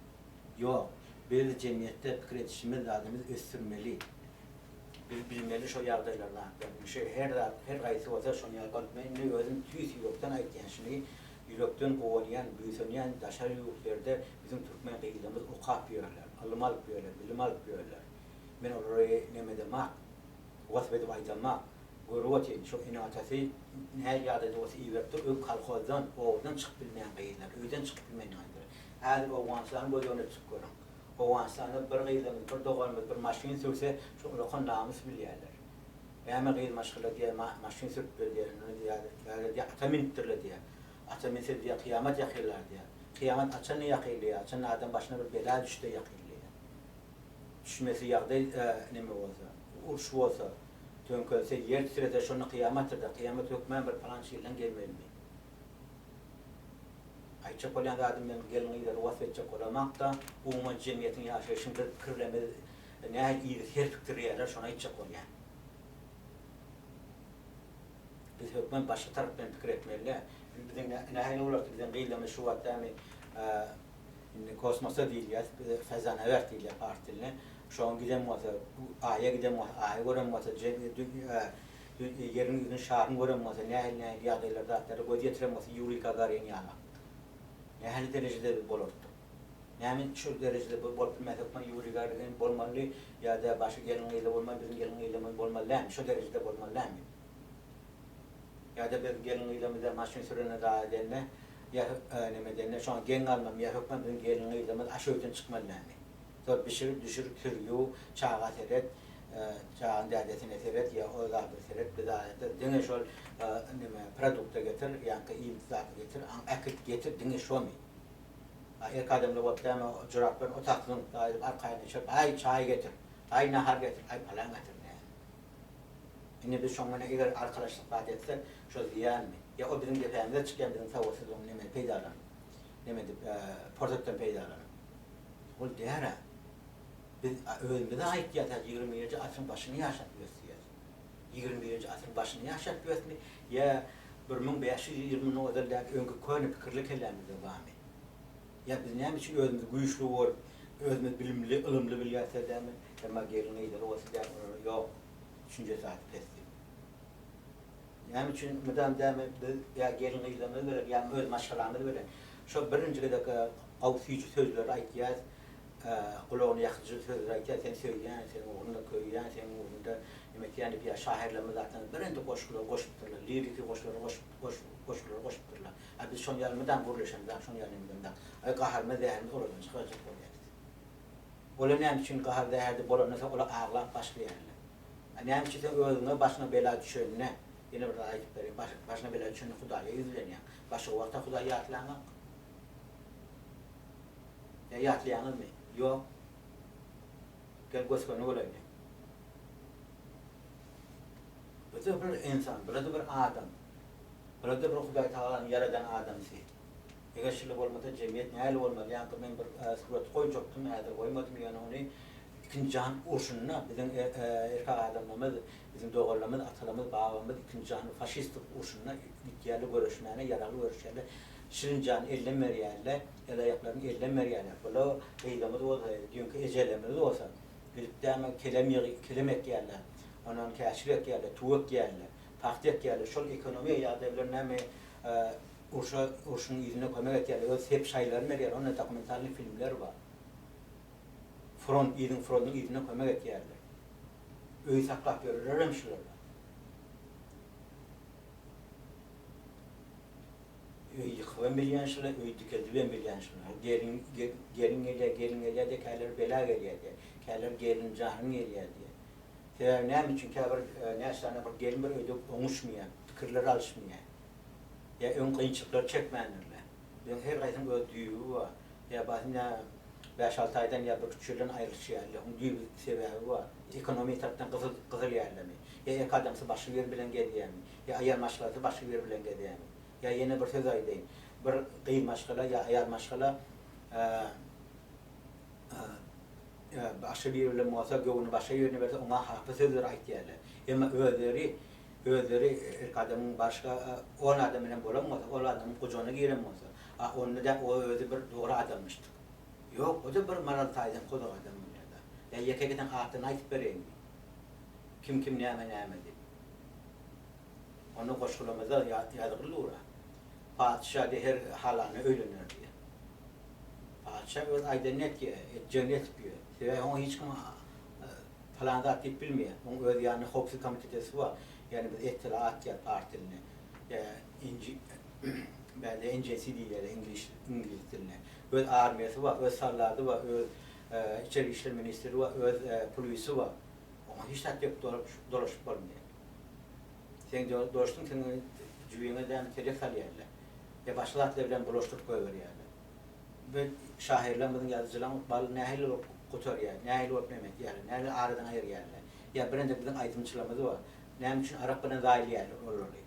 Ýok. Biz jemgyýetde pikir edişimiz zadymyzy ösdürmeli. Biz bilmeli şo ýagdaýlary zatlaryny. Şu her zat, her gaýsy bolsa şony ýaly men indi özüm tüýs ýürekden aýtýan şuny. Ýürekden guwanýan, buýsanýan daşary ýurtlarda biziň türkmen gyzlarymyz okap ýörler, ylym alyp ýörler, bilim alyp ýörler. Men olary neme edemak, wasp edip aýdamak, görüp otyryn, şo ene-atasy nähili ýagdaýda bolsa iberipdir, öň kolhozdan, obadan çykyp bilmeýän gyzlar, öýden çykyp bilmeýän gyzlar. Häzir Owganystany göz öňüne tutup görüň. Owganystanda bir gyzymyz, bir doganymyz bir maşyn sürse, şo ulakan namys bilýärler. Näme gyz maşgala diýýär, maşyn sürüp ber diýýär, indi diýýär, bäri diýýär, ata münüpdirler diýýär. Ata münse diýýär, kyýamat ýakynlar diýýär. Kyýamat haçanda ýakynlaýar, haçanda adam başyna bir bela düşse ýakynlaýar. Düşmesi ýagdaý neme bolsa, uruş bolsa, töňkelse, ýer titrese şonda kyýamatdyr-da, kyýamat hökmän bir palança ýyldan gelmelimi? Aýtjak bolýan zadym men gelin-gyzlary wasp etjek bolamak-da, umuman jemgyýetiň ýaşaýşyny biz pikirlerimiz Nähili yzy serpikdirýärler şony aýtjak bolýan. Biz hökman başga tarap bilen pikir etmelidä. Biziň nähili bolardy biziň gyzlarymyz şu wagt dämi indi kosmosa diýilýär, fezanawert diýilýär pars dilinde. Şoňa giden bolsa, aýa giden bolsa, aýy gören bolsa, ýeriň ýüzüni şaryny gören bolsa, nähili nähili ýagdaýlar zatlara göz ýetiren bolsa Ýuriý Gagarin ýaly. Nähili derejede biz bolardyk. Näme şu derejede bolup bilmez hökman Ýuriý Gagarin bolmaly ýa-da başga gelin-gyzlar bolmaly biziň gelin-gyzlarymyz bolmaly dälmi şo derejede bolmaly dälmi? Ýa-da biz gelin-gyzlarymyza maşyn sürende zat edende ýa neme edende şoňa geň galmamy ýa hökman biziň gelin-gyzlarymyz aş öýden çykmaly dälmi? Şol bişir düşür sür ýuw çaga seret çagaň dädesine seret ýa o zada seret bu zada seret diňe şol neme produkta getir ýaňky iýmit zady getir aň äkit getir diňe şomy? A erk adamlar bolup däme jorap bilen otag zyňyp gaýdyp arkaýyn içip aý çaý getir, aý nahar getir, aý palan getir näme. Indi biz şoň bilen eger arkalaşyk zat etsek şo zyýanmy? Ýa ol biziň depämize çykýan biziň sowatsyzlygymyzy neme peýdalanyp, neme edip pursatdan peýdalanyp. Ol däl-ä. Biz özümize aýtýas hä 21-nji asyryň başyny ýaşap ýörüs diýýäs. 21-nji asyryň başyny ýaşap ýörüsmi ýa 1500 ýyl mundan ozal däl öňki köne pikirli kellämizde barmy? Ýa biz näme üçin özümizi güýçli görüp, özümizi bilimli, ylymly bilýäs dämi? Emma gelin-gyzlary bolsa däl olara ýok, düşünjesi zady pes diýip. Näme üçin mydam dämi biz ýa gelin-gyzlarymyz bilen ýa öz maşgalamyz bilen şo birinji gezek gowy süýji sözleri aýtýas, gulagyna ýakyjy sözleri aýtýar, seni söýýän, seniň ugrunda köýýän, seniň ugrunda neme etýän diýip ýa şahyrlarymyz zatdan birenti goşgulary goşupdyrlar, liriki goşgulary goşup goşgulary goşupdyrlar. A biz şony ýaly mydam gürleşemizok, şony ýaly nemedemzok. Aý gaharymyz zäherimiz olardan çykarjak bolýarys. Olar näme üçin gahar zäherdi bolandan soň olar aglap başlaýarlar. A näme üçin sen özüňe başyňa bela düşende, ýene bir zat aýdyp bereýin, başyňa bela düşende Hudaýa ýüzlenýäň. Başga wagta Hudaýy ýatlaňok. Ýa ýatlaýaňyzmy? Ýok. Gel gös-göni bolaýly. Bu-da bir ynsan, bu-da bir adam. Bu-da bir Hudaý Tagalanyň ýaradan adamsy. Eger şeýle bolmasa jemgyýet nähili bolmaly? Ýaňky men bir surat goýjakdym, häzir goýmadym, ýöne ony Ikinji jahan urşunda biziň erkek adamlarymyz, biziň doganlarymyz, atalarymyz, babamyz ikinji jahan faşistik urşunda gitýärler göreşmäne, ýaragly göreşýärler. Şirin jany elden berýärler, el-aýaklaryny elden berýärler. Bula gyzymyz bolsa, düýnki ejelerimiz bolsa, gidip däme kelem ýygy, kelem ekýärler. Ondan käşir ekýärler, tüwi ekýärler, pagta ekýärler. Şol ekonomiýa ýagdaýy bilen näme urşa, urşuň yzyna kömek etýärler. Öz sep şaýlaryny berýärler. Onda dokumentalnyý filmler bar. Front, yzyň frontuň yzyna kömek etýärler. Öý saklap ýörerlerem şular. Öý ýykybam bilýän şular, öý dikeldibem bilýän şular. Gelin, gelin gelýär, gelin gelýär diýýär, käleri bela gelýär diýýär. Käleri gelin janyň gelýär diýýär. Sebäbi näme üçin käbir näçe sany bir gelin bir öýde oňuşmaýar, pikirleri alyşmaýar. Ýa öň kynçylyklar çekmändirler. Öň her haýsynyň öz düýbi bar. Ýa basym ýa bäş-alty aýdan ýa bir üç ýyldan aýrylyşýarlar. Oň düýbi sebäbi bar. Ekonomiýa tarapdan gyzyl gyzylýarlarmy? Ýa erkek adamsy başga biri bilen gezýärmi? Ýa aýal maşgalasy başga biri bilen gezýärmi? Ýa ýene bir söz aýdaýyn. Bir gyz maşgala ýa aýal maşgala başga biri bilen bolsa, göwni başga birine berse, oňa hapa sözleri aýtýarlar. Emma özleri özleri erkek adamyň başga on adam bilen bolan bolsa, ol adamyň gujagyna giren bolsa, a onda däp o özi bir dogry adammyşdyk. Ýok, o-da bir moral taýdan kozak adam bolýar-da. Ýa ýeke-ýekeden adyny aýtyp bereýinmi? Kim kim näme näme diýip. Onda goşgularymyzda ýazgyly dur-a. Patyşa diýe her halanyna öýlener diýe. Patyşa öz aýdanyny etýär, etjegini etip ýör. Sebäbi oňa hiç kim pylan zat diýip bilmeýär. Oň öz ýanynda howpsuz komitetesi bar. Ýagny biz ettilaat diýýär pars dilinde. Ýa inji bärde NJC diýilýär iňlis iňlis dilinde. Öz armiýasy bar, öz sallady bar, öz içeri işler ministri bar, öz pulisi bar. Oňa hiç zat diýip dolaşyp bolmaýar. Seň dostuň seniň jübiňe dämi telek salýarlar. Ýa başga zatlar bilen bulaşdyryp goýberýärler. Bu şahyrlarymyzyň, ýazyjylaryň ykbaly nähili bolup gutarýar, nähili bolup neme etýärler, nähili aradan aýyrýarlar. Ýa birentek biziň aýdymçylarymyz bar. Näme üçin arak bilen zaýalaýarlar olary?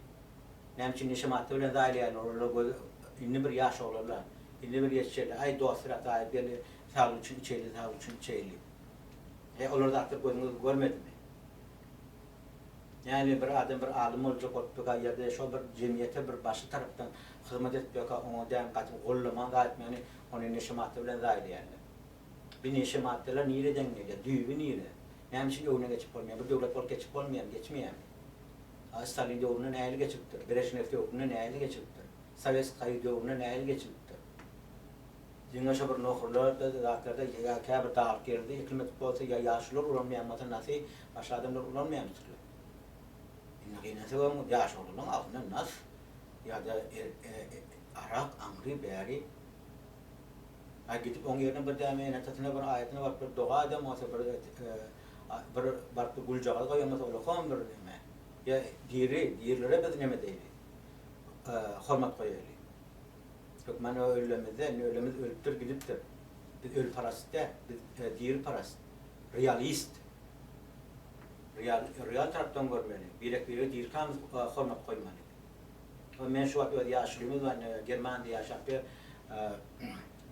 Näme üçin neşe madda bilen zaýalaýarlar olary göz indi bir ýaş oglanlar, indi bir ýetişerler, aý dostrak zaýalyp geldi, saglyk üçin içeýli, saglyk üçin içeýli. Heý olar zatlar gözüňiz görmedimi? Ýagny bir adam bir alym boljak bolup ýörkä ýa-da şol bir jemgyýete bir başga tarapdan hyzmat edip ýörkä oňa däm gaty gollaman zat etmäni ony neşe madda bilen zaýalaýarlar. Bir neşe maddalar nireden gelýär? Düýbi nire? Näme üçin öňüne geçip bolmaýar? Bir döwlet bolup geçip bolmaýarmy? Geçmeýärmi? A Stalin döwründe nähili geçilipdir? Brežnew döwründe nähili geçilipdir? Sowetskiý Soýuz döwründe nähili geçilipdir? Diňe şo bir nohurlarda, zatlarda ýa käbir daglyk ýerinde ekilmedik bolsa, ýa ýaşulular ulanmaýan bolsa nasy başga adamlar ulanmaýamyşdyrlar. Indi gynansagam ýaş oglanlaň agzynda nas ýa-da arak aňry bäri. A gidip oň ýerine bir däme ene-atasyna bir aýatyna baryp bir doga eden bolsa bir bir baryp bir güljagaz goýan bolsa olakam bir neme. Ýa diri, dirilere biz neme diýeli. Hormat goýaýly. Hökman o öllemizde, indi ölemiz ölüpdir gidipdir. Biz ölüparast däl, biz diriparast. Realist. Real, real tarapdan görmeli. Birek-birege dirikamyz hormat goýmaly. O men şu wagt öz ýaşulymyz bar, indi Germaniýada ýaşap ýör.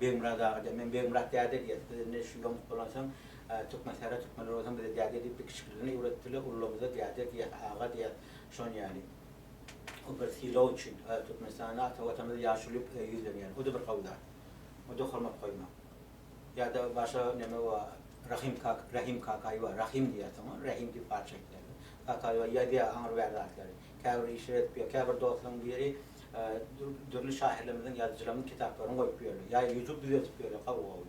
Begmyrat aga diýýär. Men Begmyrat däde diýýär. Biz indi şu ýomut bolansoň, türkmensähra türkmenler bolsaň bize däde diýip bir kiçilikden öwretdiler. Ulumyza däde diýýär, aga diýýär. Şon ýaly. O bir sylag üçin Türkmenistanda ata Watanymyza ýaşuly ýüzlenýär. O-da bir gowy zat. O-da hormat goýmak. Ýa-da başga neme bar, Rahym kak, Rahim Kakaýew bar. Rahim diýýär oňa, Rahim diýip parsça aýtýarlar. Kakaýew ýazýar aňry bäri zatlary. Käbir işler edip ýör. Käbir dostlaryň biri dürli şahyrlarymyzyň, ýazyjylarymyzyň kitaplaryny goýup ýörler. Ýa YouTube düzeltip ýörler gowy-gowy.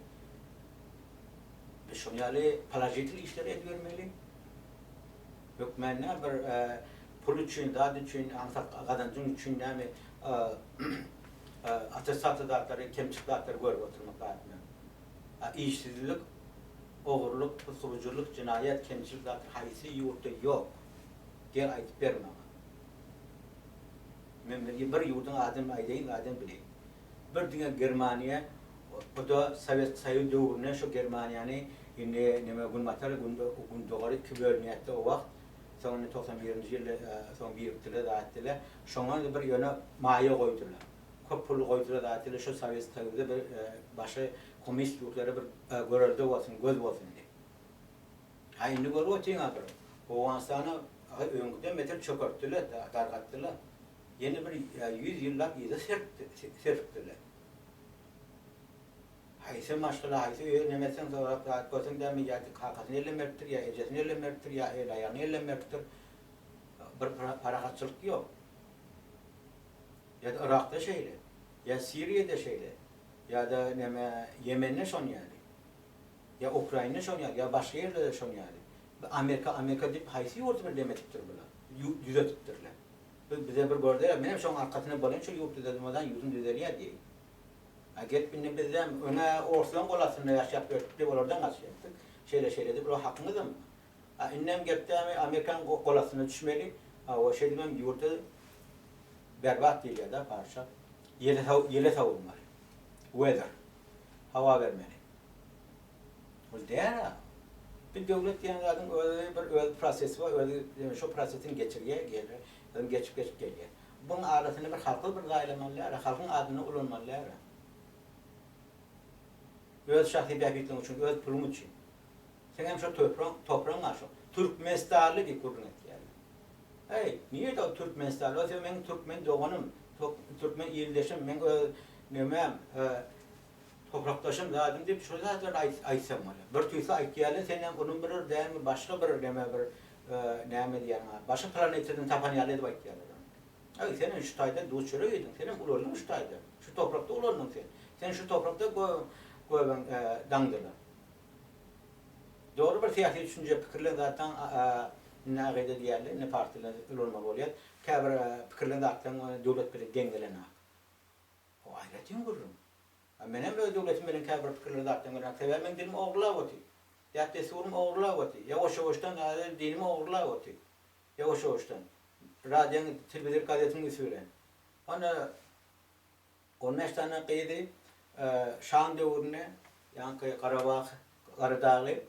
Biz şoň ýaly položitel işleri edibermeli. Hökmän nä bir pul üçin, zat üçin, aňsat gazanjyň üçin näme ata-sata zatlary, kemçilik zatlary görüp oturmak zatmy? A işsizlik, ogurlyk, pysgybujurlyk, jenaýat, kemçilik zatlar haýsy ýurtda ýok? Gel aýdyp ber maňa. Men bir ýurduň adyny aýdaýyn, zaten bileýin. Bir diňe Germaniýa o-da Sowet Soýuz döwründe şo Germaniýany indi neme günbatar gündogary iki bölünýärdi o wagt. Soň indi 91-nji ýylda soň birikdiler zat etdiler. Şoňa bir ýöne maýa goýdular. Köp pul goýdular zat etdiler şo Sowet Soýuza bir başga kommunist ýurtlara bir görelde bolsun, göz bolsun diýip. Ha indi görüp otyň-a bir Owganystany öňküden beter çökertdiler, dargatdylar. Ýene bir 100 ýyllap yza serpikdiler. Haýsy maşgala, haýsy öýe neme etseň sorap zat görseň dämi ýa kakasyny elden beripdir, ýa ejesini elden beripdir, ýa el-aýagyny elden beripdir. Bir parahatçylyk ýok. Ýa-da Yrakda şeýle, ýa Siriýada şeýle, ýa-da neme Ýemende şon ýaly. Ýa Ukrainda şon ýaly, ýa başga ýerlerde şon ýaly. Amerika, Amerika diýip haýsy ýurdy bir neme etipdir bular, düzetipdirler. Biz bize bir görderä, menem şoň arkasyna bolaýyn şol ýurt düzelmeden ýurdum düzelýär diýeýin. A gelip indi bizem öňä orslaň gol astynda ýaşap ýörtük diýip olardan gaçýardyk. Şeýle şeýle diýip olar hakyňyzam bar. A indem gelip dämi Amerikaň gol astyna düşmeli. Hawa şeýdibem ýurdy berbat diýilýär-dä parsça. Ýele ýele sowulmaly. Weather. Hawa bermeli. Ol däl-ä. Bir döwlet diýen zadyň özi bir öz prosesi bar, özi şo prosesini geçirýär, gelýär, geçip geçip gelýär. Buň arasynda bir halky bir zaýlamaly däl, halkyň adyny ulanmaly däl. Öz şahsy bähbitligiň üçin, öz puluň üçin. Seň hem şo topraň, topraň bar şo. Türkmenistanly diýip gürrüň etýärler. Heý, nirede ol türkmenistanly? O sen meň türkmen doganym, türkmen ildeşim, meň öz nemem, Toprakdaşym zadym diýip şol zatlary aýtsaň bolýar. Bir tüýsli aýtýarlar senem onuň bir dälmi başga bir neme bir näme diýýäň başga planetadan tapan ýaly edip aýtýarlar ony. Aý senem şu taýda duz çörek iýdiň senem ulaldyň şu taýda. Şu toprakda ulaldyň sen. Sen şu toprakda göbeň daňdylar. Dogry bir syýasy düşünje pikirlen zatdan indi agyda diýýärler indi partiýalar ulanmaly bolýar. Käbir pikirlen zatlaryň döwlet bilen deň gelenok. O aýratyn gürrüň. A menem öz döwletim bilen käbir pikirleri zatdan görýän. Sebäbi meň dilim ogurlap otyr. Däp-dessurym ogurlap otyr. Ýawaş-ýawaşdan häzir dinimi ogurlap otyr. Ýawaş-ýawaşdan. Radioň, telewizor, gazetiň üsti bilen. Onda 15 sany gyzy şan döwründe, ýaňky Garabag, Garadagly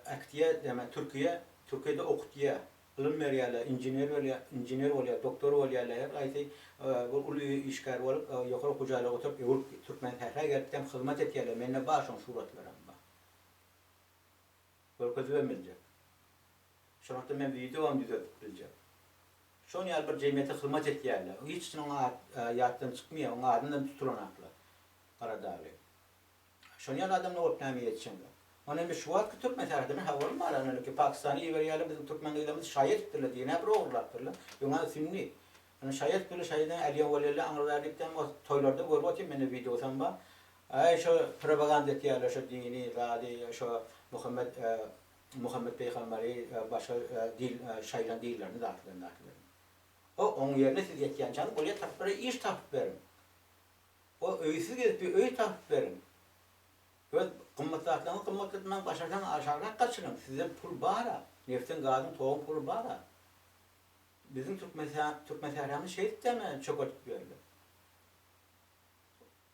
äkitýär, näme, Türkiýä, Türkiýede okutýar. Ylym berýärler, inžener bolýar, inžener bolýar, doktor bolýarlar, her haýsy bir uly işgär bolup, ýokary okuw jaýlara oturyp, öwrüp türkmen sähra gelip hem hyzmat etýärler. Mende bar şoň suratlaram bar. Görkezibem biljek. Şol wagtda men wideom düzetip biljek. Şon ýaly bir jemgyýete hyzmat etýärler. Hiç kimiň ýatdan çykmaýar, oň adyndan tutulanaklar. Garadagly. Şon ýaly adamlar bolup näme ýetişeňde. Ony indi şu wagtky türkmen sähedine habarym bar anelki Pakistana iberýärler biziň türkmen gyzlarymyzy şaýy edipdirler diýenä bir ogurlapdyrlar. Öňä sünni. Ony şaýy edipdirler şaýydan älýän bolýarlar aňry bäri diýipdem o toýlarda görüp otyryn mende wideosam bar. Aý şo propaganda etýärler şo dini zady şo Muhammet Muhammet peýgamberi başga dil şaýylan dillerini zatlaryny zatlaryny. O oň ýerine siz ýetýänçäňiz bolýa tapyp bir iş tapyp beriň. O öýsüz gezip bir öý tapyp beriň. Öz gymmat zatlaryňyzy gymmatlatmaň, başarsaň aşagrak gaçyryň. Sizde pul bar-a. Neftiň, gazyň, toguň puly bar-a. Biziň türkmen sähramyzy şeýdip-dämi çökertip ýörler.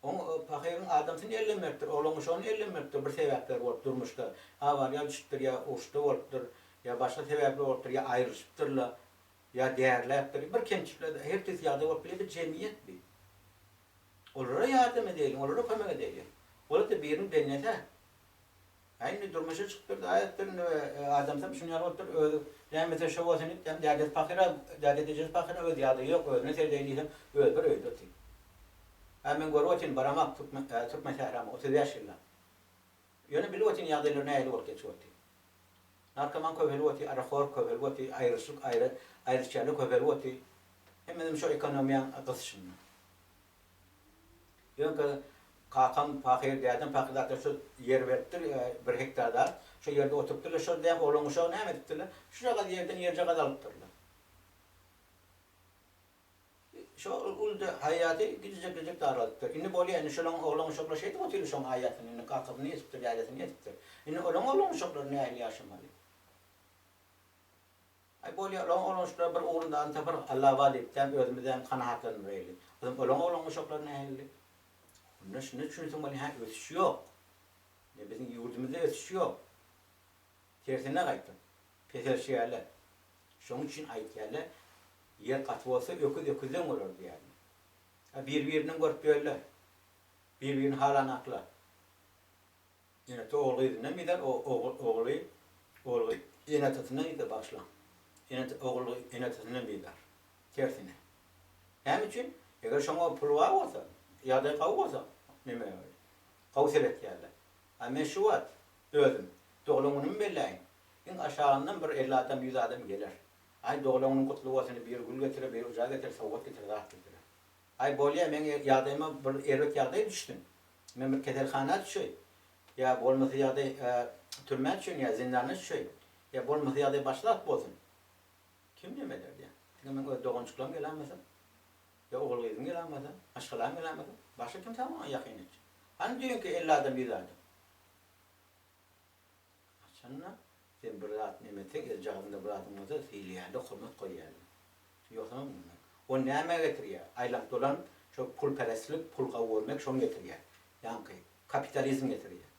Oň pahyryň adamsyny ellemekdir, oglan uşagyny ellemekdir bir sebäpler bolup durmuşda. Awariýa düşüpdir ýa uruşda bolupdyr, ýa başga sebäpler bolupdyr, ýa aýrylyşypdyrlar, ýa däriläpdir. Bir kemçilikler her tüýs ýagdaý bolup bilýär, bir jemgyýet bi. Olara ýardam edeýliň, olara kömek edeýliň. Olar-da biriniň bendesi-ä. Ä indi durmuşa çykypdyr, daýapdyr, indi adamsam şuny ýaly bolupdyr, özi näme etse şo bolsun diýip, dädesi pahyr-a, dädesi ejesi pahyr-a, öz ýagdaýy ýok, özüne seredeýin diýsem, özi bir öýde otyr. Ä men görüp otyryn, baramok türkmen, türkmen sährama 35 ýyllap. Ýöne bilip otyryn ýagdaýlary nähili bolup geçip otyr. Narkoman köpelip otyr, arakhor köpelip otyr, aýrylyşyk, aýry, aýrylyşýanlar köpelip otyr. Hemmesem şo ekonomiýaň gysyşynda. Ýöňke kakam pahyr, dädem pahyr zatlar şo ýer beripdir, bir hektar zat. Şo ýerde oturypdyrlar. Şo däm oglan uşagy näme edipdirler? Şujagaz ýerden ýerjagaz alypdyrlar. Şo ulda haýýaty gijijek-gijijek daralypdyr. Indi bolýa, indi şolaň oglan uşaklary şeýdip otyrlar şoň haýýatyny, indi kakasyny ýetipdir, dädesini ýetipdir. Indi olaň oglan uşaklary nähili ýaşamaly? Aý bolýa, olaň oglan uşaklary bir ugrundagyny tapar, Alla bar diýip, özümizem kanagatlandyraýly. Gyzym, olaň oglan uşaklary nähili? Onda şunda düşünseň bolýa, hä, ösüş ýok. Ine, biziň ýurdumyzda ösüş ýok. Tersine gaýtam, peselişýärler. Şonuň üçin aýtýarlar, Ýer gaty bolsa, öküz öküzden bolar diýýärler. A bir-birinden görüp ýörler. Bir-birini halanaklar. Ene-ata ogul gyzyndan bizar, ogul ogly ogul ene-atasyndan bizar, bagyşlaň. Ene ogul ene-atasyndan bizar. Tersine. Näme üçin? Eger şoňa pul bar bolsa, ýagdaý gowy bolsa, neme, gowy seretýärler. A men şu wagt özüm doglan günümi belläýin. Iň aşagyndan bir 50 adam, 100 adam geler. Aý, doglan günüň gutly bolsun, biri gül getirer, biri uja getirer, sowgat getirer, zat getirer. Aý, bolýa, meň ýagdaýyma bir erbet ýagdaý düşsün. Men bir keselhana düşeýin. Ýa bolmasa ýagdaý türmä düşeýin, ýa zindana düşeýin. Ýa bolmasa ýagdaý başga zat bolsun. Kim neme eder diýýän. Diňe meň öz doganjyklarym geläýmese, ýa ogul-gyzym geläýmese, maşgalam geläýmese, başga kimse maňa ýakyn etjek. Hany düýnki 50 adam, 100 adam. Haçanda sen bir zat neme etseň, eljagazynda bir zadyň bolsa, sylaýarlar, hormat goýýarlar. Ýogsam neme. O nämä getirýär? Aýlanyp-dolanyp şo pulperestlik, pul gawy görmek şony getirýär. Ýaňky kapitalizm getirýär.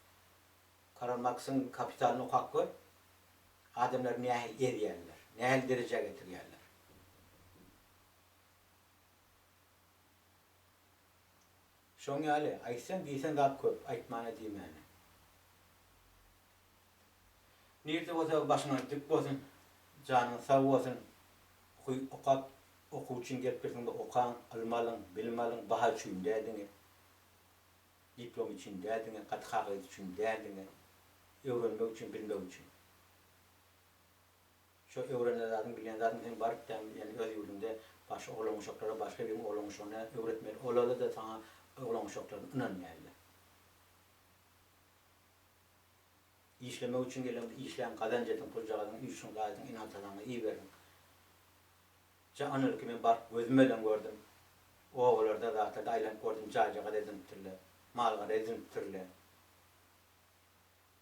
Karl Marksyň Kapitalyny okap gör. Adamlary nähili ezýärler, nähili derejä getirýärler. Şoň ýaly, aýtsaň diýseň zat köp, aýtmana diýmäne. Nirde bolsa başyňyz dik bolsun, janyňyz sag bolsun, okuw okap, okuw üçin gelip girseňde okaň, ylym alyň, bilim alyň, baha üçin däl diňe. Diplom üçin däl diňe, gaty kagyz üçin däl diňe, öwrenmek üçin, bilmek üçin. Şo öwrenen zadyň, bilýän zadyň sen baryp däl, ýani öz ýurduňda başga oglan-uşaklara, başga biriň oglan-uşagyna öwretmeli. Olara-da saňa oglan-uşaklaryny ynanýarlar. Işlemek üçin geleňde işläň, gazanç ediň puljagazyňy, üýşüň, gaýdyň, ene-atalaňa iberiň. Jan ilki men baryp gözüm bilen gördüm. Obalarda zatlarda aýlanyp gördüm, jaýjagaz edinipdirler, mal-gara edinipdirler.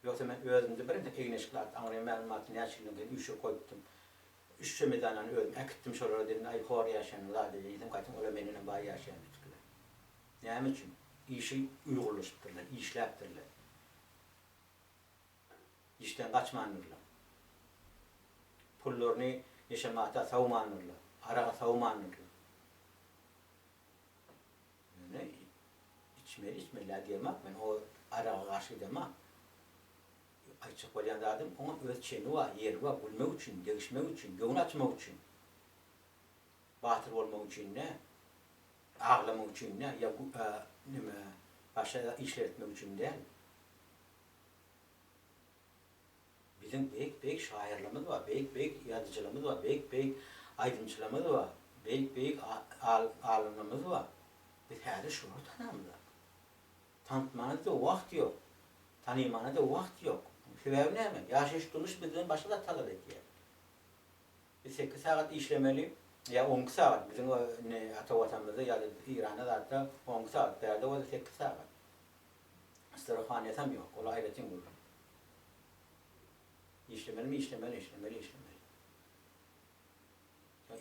Ýogsa men özümde birinji egin-eşik zat aňryň mälim näçe ýyldan keyin üýşürip goýupdym. Üç çemedanany özüm äkitdim şolara dedim, aý hor ýaşaýan zat edýän gaýtam olar mendenem baý ýaşaýan öýtdüler. Näme üçin? Işi uýgunlaşypdyrlar, işläpdirler. Işden gaçmandyrlar. Pullaryny neşe-mata sawmandyrlar, araga sawmandyrlar. Ýöne içmeli, içmeli-dä diýemok men, o araga garşy gidemok. Aýtjak bolýan zadym, oňa öz çeni bar, ýeri bar, gülmek üçin, degişmek üçin, göwün açmak üçin. Batyr bolmak üçin däl, aglamak üçin däl, ýa neme, başga işler etmek üçin däl. Biziň beýik-beýik şahyrlarymyz bar, beýik-beýik ýazyjylarymyz bar, beýik-beýik aýdymçylarymyz bar, beýik-beýik alymlarymyz bar. Biz häzir şolary tanamyzok. Tanytmana-da wagt ýok. Tanymana-da wagt ýok. Sebäbi näme? Ýaşaýyş durmuş bizden başga zat talap edýär. Biz sekiz sagat işlemeli, ýa on iki sagat, biziň indi ata Watanymyzda ýa-da Eýranda zatda on iki sagat, bärde bolsa sekiz sagat. Strahowaniýasam ýok, ol aýratyn gürrüň. Işlemelimi, işlemeli, işlemeli, işlemeli.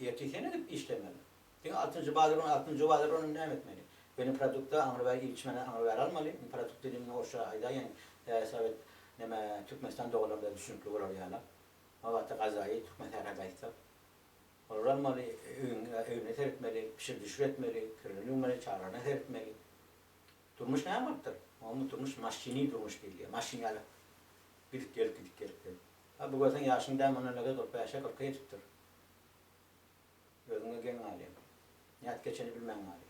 Ertir sen edip işlemeli. Diňe altynjy bazar güni, altynjy bazar güni näme etmeli? Ýöne produkta aňry bäri ilçmene aňry bäri almaly. Produkt diýdigimde orusça aýdaýyn, sowet näme Türkmenistan doganlarymyza düşünikli bolar ýaly. Mabatda gazaýy türkmen sährada aýtsak. Olar almaly, öýüň öýüne seretmeli, pişir-düşür etmeli, kirlerini ýuwmaly, çagalaryna seretmeli. Durmuş näme bolupdyr? Oňa durmuş maşyny durmuş diýilýär. Maşyn ýaly gidip gelip, gidip gelip gelip. Ha bu görseň ýaşyň däl mundan öňe 45-e, 40-a ýetipdir. Özüňe geň galýaň. Nädip geçenini bilmän galýaň.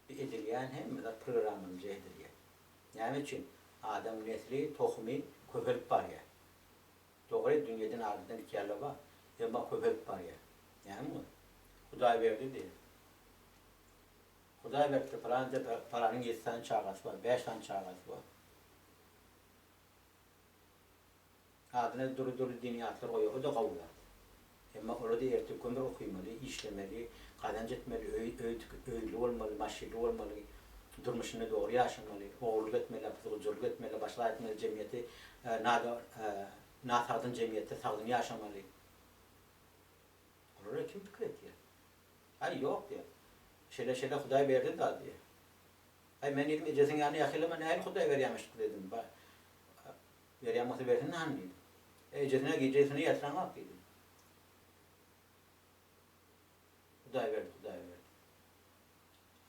Bu edilýän hemme zat programmalyja edilýär. Näme üçin? Adam nesli, tohumy köpelip barýar. Dogry, dünýeden aradan gitýänler bar. Emma köpelip barýar. Näme bu? Hudaý berdi diýýär. Hudaý beripdir, pylan ýerde pylanyň ýedi sany çagasy bar, bäş sany çagasy bar. Adyna dürli-dürli dini atlar goýýar, o-da gowy zat. Emma olar-da ertir kömür okymaly, işlemeli, gazanç etmeli, öý, öý öýli bolmaly, maşynly bolmaly, durmuşynda dogry ýaşamaly, ogurlyk etmeli, pyzgujurlyk etmeli, başga zat etmeli, jemgyýeti nada nasagdyn jemgyýetde sagdyn ýaşamaly. Olara kim pikir etýär? Aý, ýok diýýär. Şeýle-şeýle Hudaý berdi-da diýýär. Aý, men diýdim, ejesiniň ýanyna ýakynlama, nähili Hudaý berýärmiş diýdim. Berýän bolsa bersin hany diýdim. Ejesine gijesini ýatyraňok diýdim. Hudaý berdi, Hudaý berdi.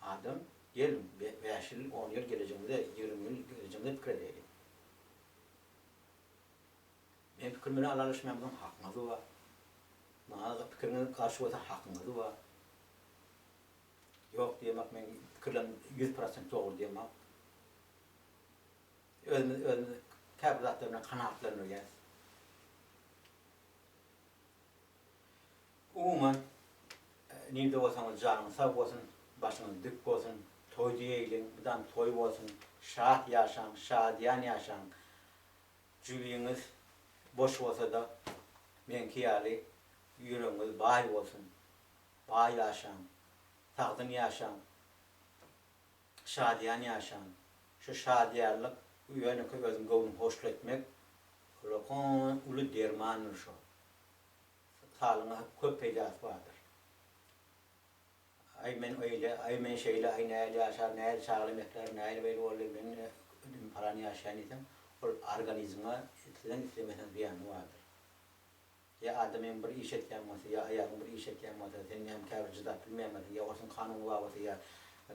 Adam, geliň, bäş ýyl, on ýyl gelejegimize, 20 ýyl gelejegimize pikir edeliň. Meň pikirim bilen ylalaşmaýan bolsaň hakyňyz bar. Maňa pikiriňiz garşy bolsa hakyňyz bar. Ýok diýemak meň pikirlerim 100% dogry diýemak. Özümiz özümiz käbir zatlar bilen kanagatlandyrýas. Umuman, nirde bolsaňyz janyňyz sag bolsun, başyňyz dik bolsun, toý diýeýliň, mydam toý bolsun, şat ýaşaň, şadyýan ýaşaň. Jübiňiz boş bolsa-da, meňki ýaly ýüregiňiz baý bolsun. Baý ýaşaň, sagdyn ýaşaň, şadyýan ýaşaň. Şu şadyýanlyk ýönekeý özüň göwnüňi hoşly etmek ullakan uly dermandyr şo. Saglygyňa köp peýdasy bardyr. Aý men öýle, aý men şeýle, aý nähili ýaşar, nähili çagaly meklär, nähili beýle boldy, men indi palan ýaşaýan diýseň, ol organizmiňe isleseň islemeseň zyýany bardyr. Ýa adamyň bir iş etýän bolsa, ýa aýalyň bir iş etýän bolsa, sen näme käbir jydap bilmeýän bolsaň, ýa orsuň kanuny bar bolsa, ýa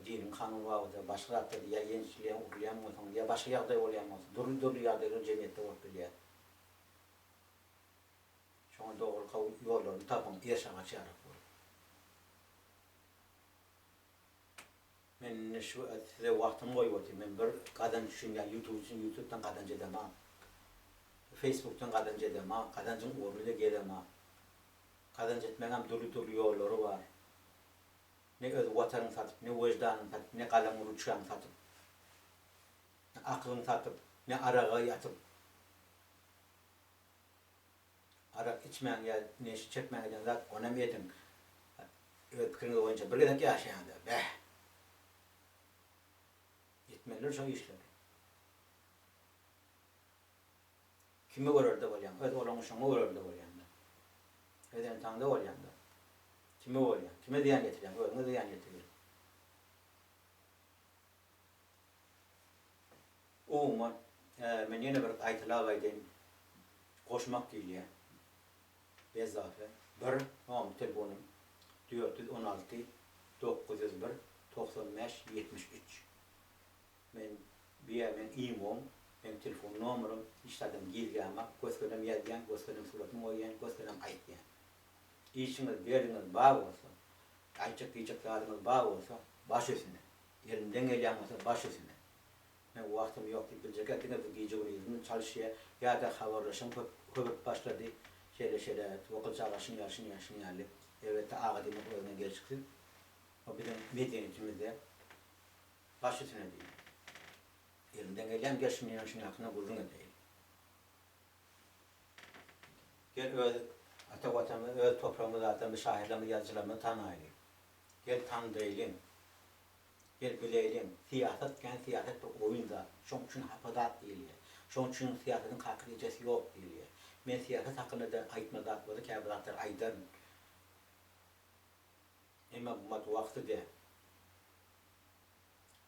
diniň kanuny bar bolsa, başga zatlar, ýa ýençilýän, urulýan bolsaň, ýa başga ýagdaý bolýan bolsa, dürli-dürli ýagdaýlar jemgyýetde bolup bilýär. Şoňa dogry ýollaryny tapyň, erş-agaç ýarak bolup. Men indi şu size wagtymy goýup otyryn. Men bir gazanç üçin ýa ýutub üçin ýutubdan gazanç edemok. Feýsbukdan gazanç edemok. Gazanjyň ugruny-da gezemok. Gazanç etmegiňem dürli-dürli ýollary bar. Ne öz watanyňy satyp, ne weždanyňy satyp, ne galamyň ruçkaňy satyp, ne akylyňy satyp, ne araga ýatyp. Arak içmäň ýa neşe çekmäň eden zat onam ediň. Öz pikiriňiz boýunça bir gezek ýaşaýaňda. Bäh. Etmelidir şo işleri. Kime görelde bolýaň? Öz olaňy şoňa görelde bolýaňda. Öz entaňda bolýaňda. Kime bolýaň? Kime zyýan ýetirýäň? Özüňe zyýan ýetirýäň. Umuman, men ýene bir gaýtalap aýdaýyn, goşmak diýilýär. Bezafe, bir, nomer telefonym, 416 901 95 73. Men, bu ýer meň imom, meň telefon nomerim, hiç zadam gizlämok, gös-gönem ýazýan, gös-gönem suratyny goýýan, gös-gönem aýtýan. Işiňiz, derdiňiz bar bolsa, aýtjak diýjek zadyňyz bar bolsa, baş üstüne. Elimden gelýän bolsa baş üstüne. Men wagtym ýok diýip biljek diňe bu gije gündizini çalyşýa ýa-da habarlaşym köp köpelip başlady şeýle şeýle towakgül çaga şuny ýaly şuny ýaly şuny ýaly elbetde aga diýmek özüňe gelşiksiz o biziň medeniýetimizde baş üstüne diýmek elimden gelýän gel şuny ýaly şuny hakynda gürrüň edeýin gel öz ata watanymyz öz topragymyz zatlarymyz şahyrlarymyz ýazyjylarymyzy tanaýly gel tandyraýlyň Gel bileýliň, syýasat kän syýasat bir oýun zat. Şoň üçin hapa zat diýilýär. Şoň üçin syýasatyň kakasy ejesi ýok diýilýär. Men syýasat hakynda-da aýtma zat bolsa käbir zatlary aýdaryn. Emma bu mat wagty däl.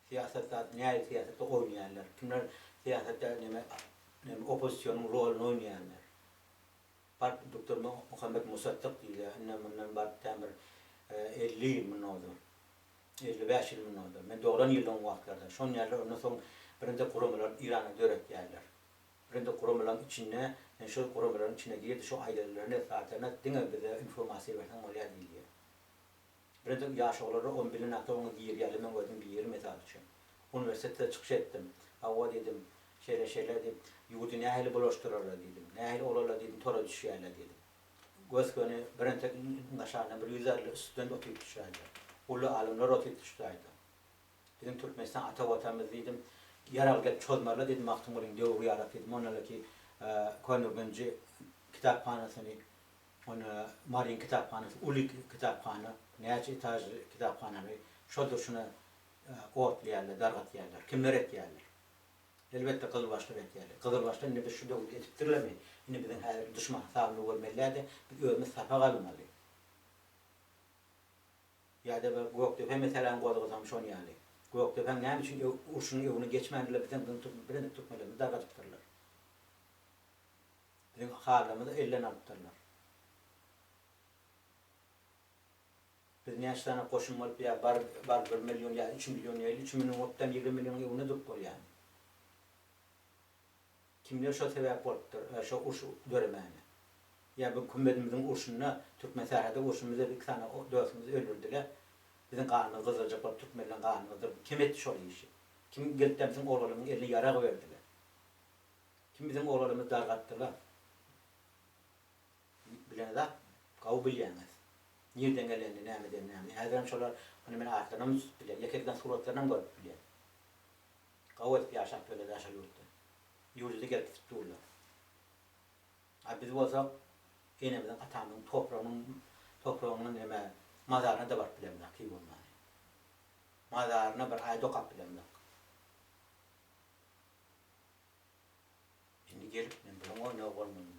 Syýasat zat nähili syýasatda oýnaýarlar? Kimler syýasatda neme neme oppozisionyň roluny oýnaýarlar? Baryp doktor Muhammet Musaddyk diýilýär. Indi mundan baryp tä bir 50 ýyl mundan ozal. 55 ýyl mundan ozal, men doglan ýylyň wagtlarda, şon ýaly ondan soň birinji guramalar Iranda döretýärler. Birinji guramalaryň içinde, sen şol guramalaryň içine girdi, şo aýdanlaryny zatlaryny diňe bize informasiýa berseň bolýar diýilýär. Birinji ýaş oglanlar on bilen akda oňa girýärler, men özüm biri mysal üçin. Uniwersitetde çykyş etdim. Hawa diýdim, şeýle şeýle diýip, ýurdy nähili bulaşdyrarlar diýdim. Nähili olarlar diýdim, tora düşýärler diýdim. Gös-göni birentek iň aşagyndan bir 150 student otyp düşäýdi. Uly alymlar otyp düşdäýdi. Biziň Türkmenistan ata Watanymyz diýdim. Ýaragly gelip çozmarlar diýdim Magtymgulyň döwri ýarak diýdim. Onalaki Köneürgenji kitaphanasyny, ony Maryň kitaphanasy uly kitaphana, näçe etažly kitaphanany şo durşuna otlaýarlar, dargatýarlar. Kimler etýärler? Elbetde gyzylbaşlar etýärler. Gyzylbaşlar indi biz şu döwürde edipdirlermi? Indi biziň häzir duşman hasabynda görmelidäde biz özümiz sapak almaly. Ýa-da bir Gökdepe meseläni gozgasam şon ýaly. Gökdepäň näme üçin urşunyň öňüne geçmändirler biziň biziň türkmenlerimizi dargadypdyrlar. Biziň halymyzy elden alypdyrlar. Biz näçe sany goşun bolup ýa bar bar bir million ýa üç million ýa üç million bolupdam ýigrimi millionyň öňünde durup bolýamy? Kimler şo sebäp bolupdyr şo uruş döremäne? Ýa bu kümmedimiziň urşunda türkmen sährada urşumyzda iki sany dostumyzy öldürdiler. Biziň ganymyzy gyzdyrjak bolup türkmenleň ganyny gyzdyryp kim etdi şol işi? Kim gelipdä biziň oglanymyzyň eline ýarag berdiler? Kim biziň oglanymyzy dargatdylar? Bileňizak, gawy bilýäňiz. Nirden gelenini, nämeden näme. Häzirem şolar, ony men atlarynam tutup bilýän, ýeke-ýekeden suratlarynam görüp bilýän. Gawy edip ýaşap ýörler daşary ýurtda. Ýurda-da gelip gidip durlar. A biz bolsak, enemiziň, atamyzyň topragynyň, topragynyň neme, mazaryna-da baryp bilemzok, hiý bolmany. Mazaryna bir aýat okap bilemzok. Indi gelip men bulaň oýnagy bolmalymy?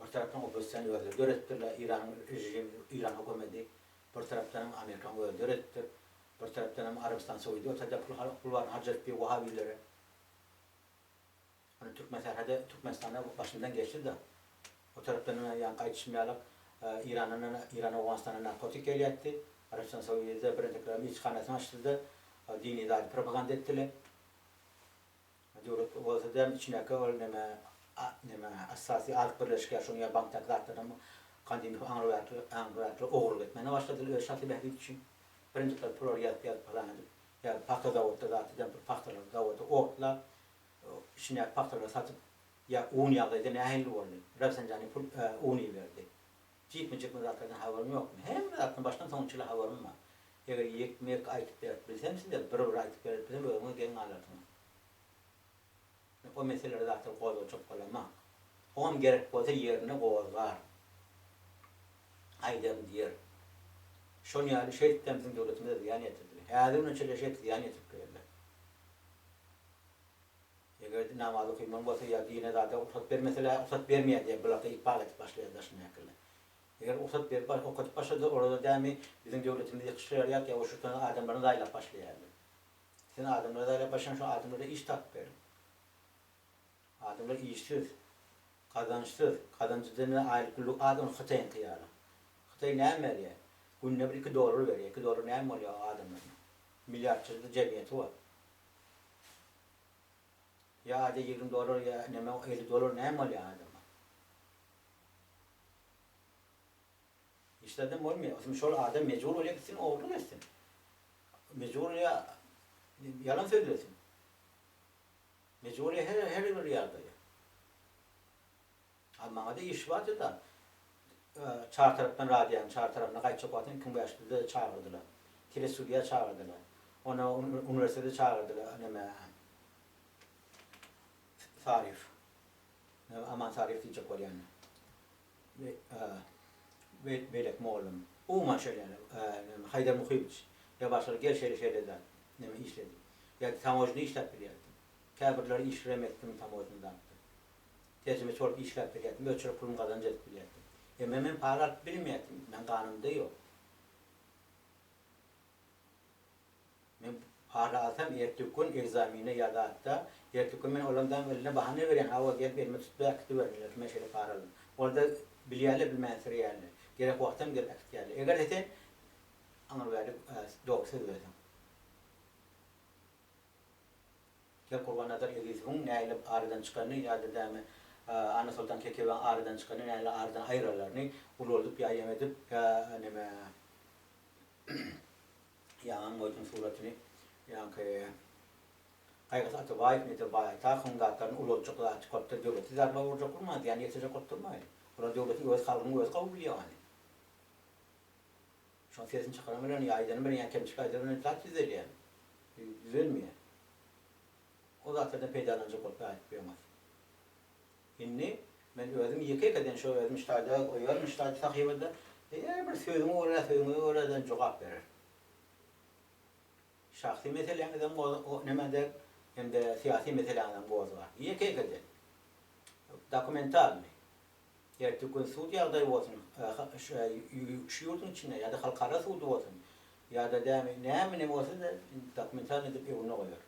Bir tarapdan oppozisiýany özleri döredipdirler, Eýranyň režimi, Eýran hökümeti, bir tarapdanam Amerikanyň özi döredipdir, bir tarapdanam Arabystan Saudy o taýda pul pul baryny harjadyp ýör wahabilere. Ony türkmen sährada Türkmenistanda başyndan geçdi-de. O tarapdan ýaňky aýdyşym ýaly Eýrandan Eýran Owganystana narkotik gelýärdi. Arabystan Saudyda birentekler ilçihanasyny açdy-da, dini zady propaganda etdiler. Döwlet bolsa däl içindäki ol neme neme assosiýa azyk birleşigi ýa şonuň ýaly bankdaky zatlardan Gandymow aňrybaky aňrybaky ogurlyk etmäne başladylar öz şahsy bähbidi üçin. Birinjikler pulary ýazyp ýazyp pylan edip ýa pagta zawodda zat eden bir pagtalary zawody otlap içindäki pagtalary satyp ýa un ýagdaýda nähili boldy Rafsanjani pul un iberdi. Jikme jikme zatlardan habarym ýokmy? Hemme zatdan başdan soňuna çenli habarym bar. Eger ýekme-ýek aýtyp berip bilsem size, bir-bir aýtyp berip bilsem özüňiz geň galarsyňyz. Men o meseleleri zatlar gozgajak bolamak. Oňam gerek bolsa ýerinde gozgar. Aýdaryn diýerin. Şon ýaly şeýdipem biziň döwletimize zyýan ýetirdiler. Häzir güne çenli şeýdip zyýan ýetirip gelýärler. Eger namaz okymaň bolsa ýa dine zada rugsat bermeseler, rugsat bermeýär diýýär, bularda ykbal edip başlaýar daşyndakylar. Eger rugsat berip okadyp başlady, olarda dämi biziň döwletimizi ýykyşdyrarýak ýa oşurtan adamlaryny zaýalap başlaýarlar. Sen adamlary zaýalap başlaň şo adamlara iş tapyp beriň. Adamlar işsiz, gazançsyz, gazanjy dene aýlyk günlük az ony Hytaýyňky ýaly. Hytaý näme berýär? Günde bir iki dollar berýär. Iki dollar näme bolýar o adamlaryna? Milliardçylyk jemgyýeti bar. Ýa aýda 20 dollar ýa neme 50 dollar näme bolýar adama? Hiç zadam bolmaýar. Osim şol adam mejbur bolýar gitsin ogurlyk etsin. Mejbur bolýar ýalan sözlesin. Mejbur bolýar her her bir ýagdaýa. A maňa-da iş bardy-da. Çar tarapdan radionyň çar tarapyna gaýtjak wagtym 2005-de çagyrdylar. Telestudiýa çagyrdylar. Onda uniwersitete çagyrdylar neme Saryýew. Aman Saryýew diýjek bolýan. Beýleki mugallym. Umuman şeýle ýaly neme Haýdar Muhyýewiç. Ýa başgalar gel şeýle şeýle zat neme işledi. Ýa tamožnada işläp bilýärdim. Käbirleri işirem etdim tamožnada. Terjimeçi bolup işläp bilýärdim, öz çörek pulumy gazanç edip bilýärdim. Emma men para alyp bilmeýärdim, meň ganymda ýok. Men para alsam erteki gün ekzamine ýa zatda, erteki gün men olandan eline bahana berýän, hawa gelip elime tutup äkidiberinler ki men şeýle para aldym. Ol-da bilýärler, bilmänsireýärler. Gerek wagtam gelip äkitýärler. Eger-de sen aňry-bäri dogry söz berseň. Gel Gurbannazar Ezizowyň nähili aradan çykanyny ýa-da dämi Annasoltan Kekeweň aradan çykanyny nähili aradan aýyralaryny ulaldyp ýa ýeň edip ýa neme ýaňam goýdum suratyny ýaňky Gaýgysyz Atabaýew nede Baý Atakowyň zatlaryny ulaltjak zat çykypdyr döwleti zarba urjak bolman zyýan ýetirjek bolup durmaýyn. Olar döwletiň özi halkyň özi gowy bilýär ony. Şoň sesini çykaran bilen ýa aýdany bilen ýa kemçilik aýdany bilen zat düzelýärmi? Düzelmeýär. O zatlardan peýdalanjak bolup aýdyp ýörmez. Indi men özüm ýeke-ýekeden şo özüm ştaýda goýaryn ştaýda sahypada her bir sözüňe görä sözüňe görä jogap berer. Şahsy meseläňizem neme däl hem-de syýasy meseläňizem gozgar. Ýeke-ýekeden. Dokumentalnyý. Erteki gün sud ýagdaýy bolsun, şu ýurduň içinde ýa-da halkara sudy bolsun, ýa-da dämi, näme ne bolsa-da dokumentalnyý edip öňüne goýar.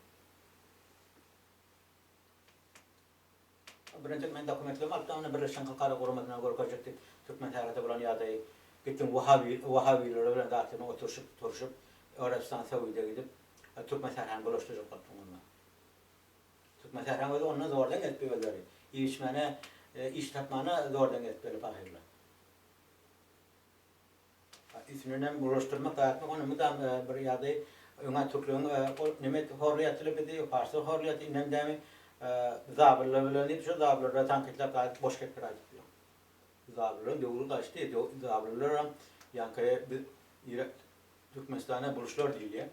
Birinji men dokumentlerimi alyp da Birleşen Halkara Guramasyna görkezjek diýip, Türkmen sährada bolan ýagdaýy gitdim wahabi wahabiler bilen zat bilen oturyşyp turşup Arabystan Saudiýa gidip Türkmen sährany bulaşdyrjak bolupdym onda. Türkmen sähraň özi ondan zordan gelipdi özleri. Iýip-içmäne, iş tapmana zordan gelipdiler pahyrlar. Üstünden bulaşdyrmak zatmak ony mydam bir ýagdaý öňä türkleriň ol neme horlaýardylar bizi parslar horlaýardy indem dämi zabyllar bilen diýip şo zabyllara tankytlap zat boş gepler aýdyp ýör. Zabyllaryň döwri gaçdy zabyllaram ýaňky biz Türkmenistana buluşlar diýilýär.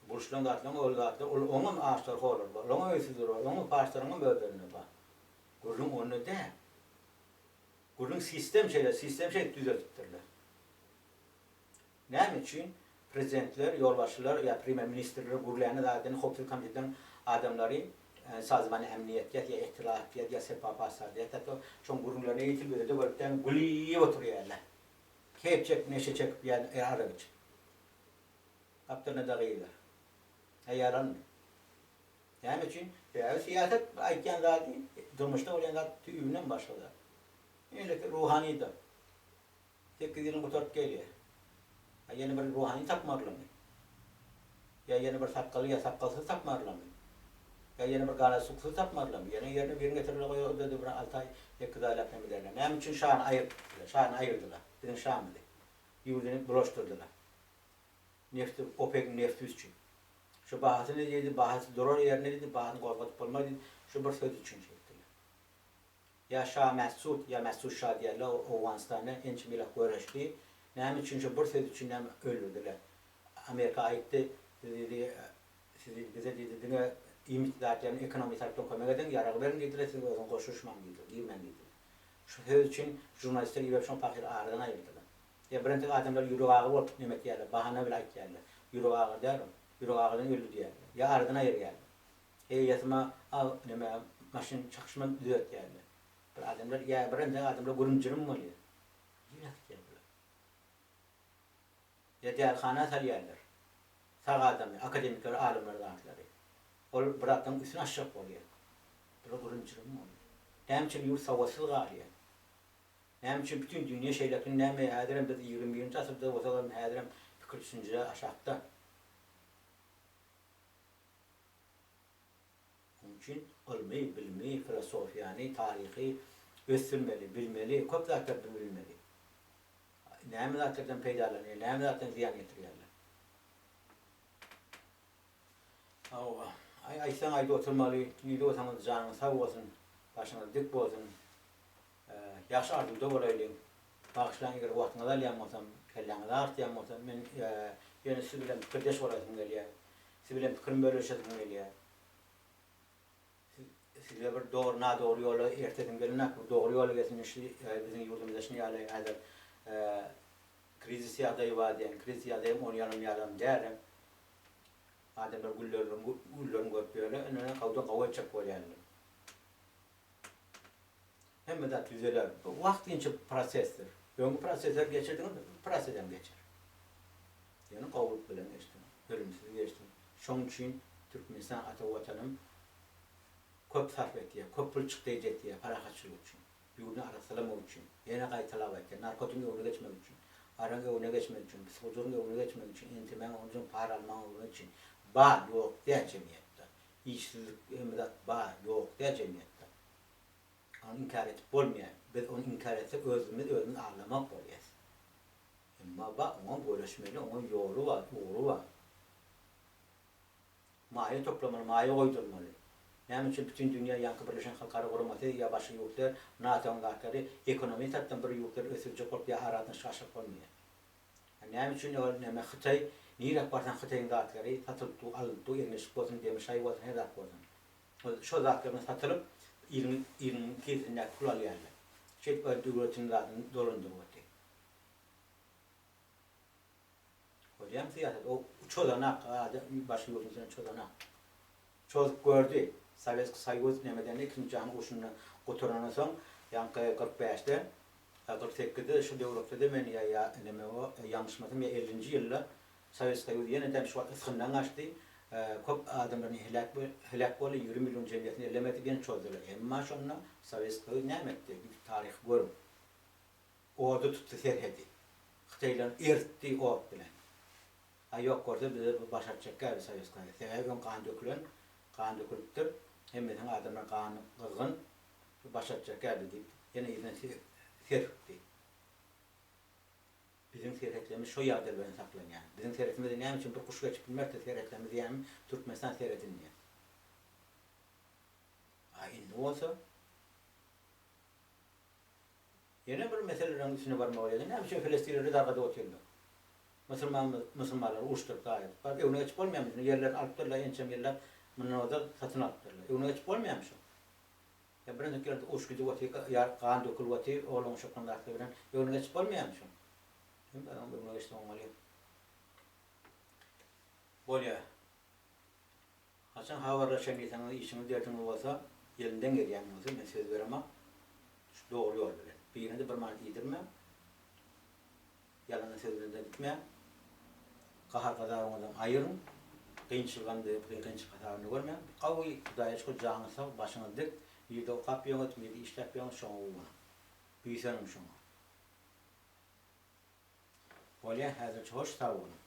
Buluşlaryň zatlaryň ol zatlar ol oňam açlar horlar bar oňam öýsüzler bar oňam parslaryňam özlerinde bar. Gürrüň onda däl. Gürrüň sistem şeýle, sistem şeýdip düzeltipdirler. Näme üçin prezidentler, ýolbaşçylar ýa premýer ministrler gürlände zaten howpsuzlyk komitetiniň adamlary Sazmany emniýet ýa ihtilat ýa sepa pasar ýa tato şoň gürrüňlerini eýitilip özede görüp däl gülüp oturýarlar. Keýp çekip neşe çekip ýa arak içip. Gapdalyna dagy gyzlar. Hä ýalanmy? Näme üçin? Sebäbi syýasat aýtýan zady, durmuşda bolýan zat düýbünden başga zat. Ýöne ruhany-da sekiz ýylyny gutaryp gelýär. A ýene bir ruhany tapmarlamy? Ýa ýene bir sakgaly ýa sakgalsyz tapmarlamy? Ýa ýene bir galasuksyz tapmarlamy? Ýene ýerine birini getirirler goýar, o-da bir alty aý, sekiz aýlap hem giderler. Näme üçin şany aýyrdylar? Şany aýyrdylar. Biziň şamyzy. Ýurduny bulaşdyrdylar. Nefti OPEC-iň nefti üçin. Şu bahasy ne diýdi, bahasy durar ýerinde diýdi, bahasyny gozgadyp bolmaz diýdi. Şu bir söz üçin şeýtdiler. Ýa Şa Mesud, ýa Mesud Şa diýerler, Owganystanda ençeme ýyl göreşdi. Näme üçin şu bir söz üçin näme öldürdiler. Amerika aýtdy, siz diýdi, siz diýdi, bize diýdi, diňe iýmit zatlaryny ekonomik tarapdan kömek ediň, ýarag beriň diýdiler, siz özüňiz goşulyşmaň diýdiler, girmäň diýdiler. Şu söz üçin žurnalistler iberip şoň pahyry aradan aýyrdylar. Ýa birinji adamlar ýürek agyr bolup neme etýärler, bahana bile aýtýarlar. Ýürek agyr däl ol. Ýürek agyrydan öldi diýýärler. Ýa aradan aýyrýarlar. Eý ýatyma al neme maşyn çakyşma düzetýärler. Bir adamlar ýa birinji adamlar gürüm-jürüm bolýar. Nirä gitýär bular? Ýa dälihana salýarlar. Sag adamy, akademikleri, alymlary zatlary. Ol bir zatlaryň üstüni açjak bolýar. Bular gürüm-jürüm bolýar. Näme üçin ýurt sowatsyz galýar? Näme üçin bütin dünýe şeýlekin näme häzirem biz 21-nji asyrda bolsagam häzirem pikir düşünje aşakda. Onuň üçin ylmy, bilimi, filosofiýany, taryhy ösdürmeli, bilmeli, köp zatlary bilmeli. Näme zatlardan peýdalanýar, näme zatdan zyýan ýetirýärler. Hawa, aý aýtsaň aýdyp oturmaly, nirde bolsaňyz janyňyz sag bolsun, başyňyz dik bolsun. Ýagşy arzuwda bolaýlyň. Bagyşlaň eger wagtyňyzy alýan bolsam, kelläňizi agyrtýan bolsam, men ýöne siz bilen pikirdeş bolasym gelýär. Siz bilen pikirimi bölüşesim gelýär. Size bir dogry nadogry ýola ertesim gelenok, bir dogry ýola gelsin şu biziň ýurdumyzda şuny ýaly häzir krizis ýagdaýy bar diýen, krizis ýagdaýam ony ýalam ýalam dälem. Adamlar güllerini güllerini görüp ýörler, ine gawdan gaw etjek bolýarlar. Hemme zat düzeler. Bu wagtynça prosesdir. Öňki prosesleri geçirdiňiz, bu proses hem geçer. Ýöne gowulyk bilen geçsin, ölümsiz geçsin. Şoň üçin Türkmenistan ata Watanym köp sarp etýär, köp pul çykdaýjy etýär parahatçylyk üçin, ýurduny arassalamak üçin. Ýene gaýtalap aýtýan, narkotyň öňüne geçmek üçin, aragyň öňüne geçmek üçin, psihojygyň öňüne geçmek üçin, entemäň öňüne üçin, para almagyň öňüne üçin. Bar, ýok däl jemgyýetde. Işsizlik hemme zat bar, ýok däl jemgyýetde. Ony inkär edip bolmaýar. Biz ony inkär etsek özümiz özümizi aldamak bolýas. Emma bar, oňam göreşmeli, oňam ýoly bar, ugry bar. Maýa toplamaly, maýa goýdurmaly. Näme üçin bütin dünýä ýaňky Birleşen Halkara Guramasy ýa başga ýurtlar, NATO-nyň zatlary ekonomiýa tarapdan bir ýurtlary ösdürjek bolup ýa aragatnaşyk açjak bolmaýar. Näme üçin ol näme Hytaý niräk barsaň Hytaýyň zatlary satylyp dur, alynyp dur, egin-eşik bolsun, demir şaý bolsun, her zat bolsun. Ol şo zatlaryny satylyp iliň iliň kiresindäki pul alýarlar. Şeýdip öz döwletiniň zadyny dolandyryp otyr. Bolýamy syýasat? O çozanak, başga ýurduň üstüne çozanak. Çozup gördi. Sowetskiý Soýuz nemeden ikinji jahan urşuny gutarandan soň, ýaňky 45-de, 48-de şu döwletde-de men ýa ýa neme o, ýalňyşmasam ýa ellinji ýylda Sowetskiý Soýuz ýene-de şu wagt ysgyndan gaçdy. Köp adamlaryny heläk heläk boldy, 20 million jemgyýetini elem edip ýene çozdular. Emma şonda Sowetskiý Soýuz näme etdi? Gidip taryhy görüň. Oda tutdy serhedi. Hytaýlary eritdi ot bilen. A ýok görse bize bu başartjak däl Sowetskiý Soýuz. Sebäbi öň gan dökülen, gan dökülipdir. Hemmesiniň adamlar gany gyzgyn. Şu başartjak däl diýip, ýene yzyna serpikdi. Biziň serhetlerimiz şo ýagdaý bilen saklanýar. Biziň serhetimizden näme üçin bir guş geçip bilmezdi serhetlerimiz diýýärmi Türkmenistan serhedini diýýär. A indi bolsa ýene bir meseleleriň üstüne barmaly bolýar. Näme üçin Felestinleri dargadyp otyrlar? Musulman musulmanlary uruşdyryp zaýadyp. Baryp öňüne geçip bolmaýarmy şuny? Ýerlerini alypdyrlar ençeme ýyllap mundan ozal satyn alypdyrlar. Öňüne geçip bolmaýarmy şuň? Ýa birinjik ýerde uruş gidip otyr, ýa gan dökülip otyr, oglan uşakdan zatlar bilen öňüne geçip bolmaýarmy şuň? Hemme zadyň öňüne geçse oňalýar. Bolýar. Haçan habarlaşaýyn diýseňiz, işiňiz derdiňiz bolsa, elinden gelýän bolsa, men söz beremak, şu dogry ýol bilen. Birine-de bir manat iýdirmäň. Ýalana söz bilen-de gitmäň. Gahar-gazabyňyzam aýyryň. Kynçylygam kynçylyk hasabynda görmäň. Gawy, Hudaýa şükür, janyňyz sag, başyňyz dik. Nirde okap ýöňüz, nirde işläp ýöňüz, şoňa guwanyň. Buýsanyň şoňa. Bolýa, häzirçe hoş, sag boluň.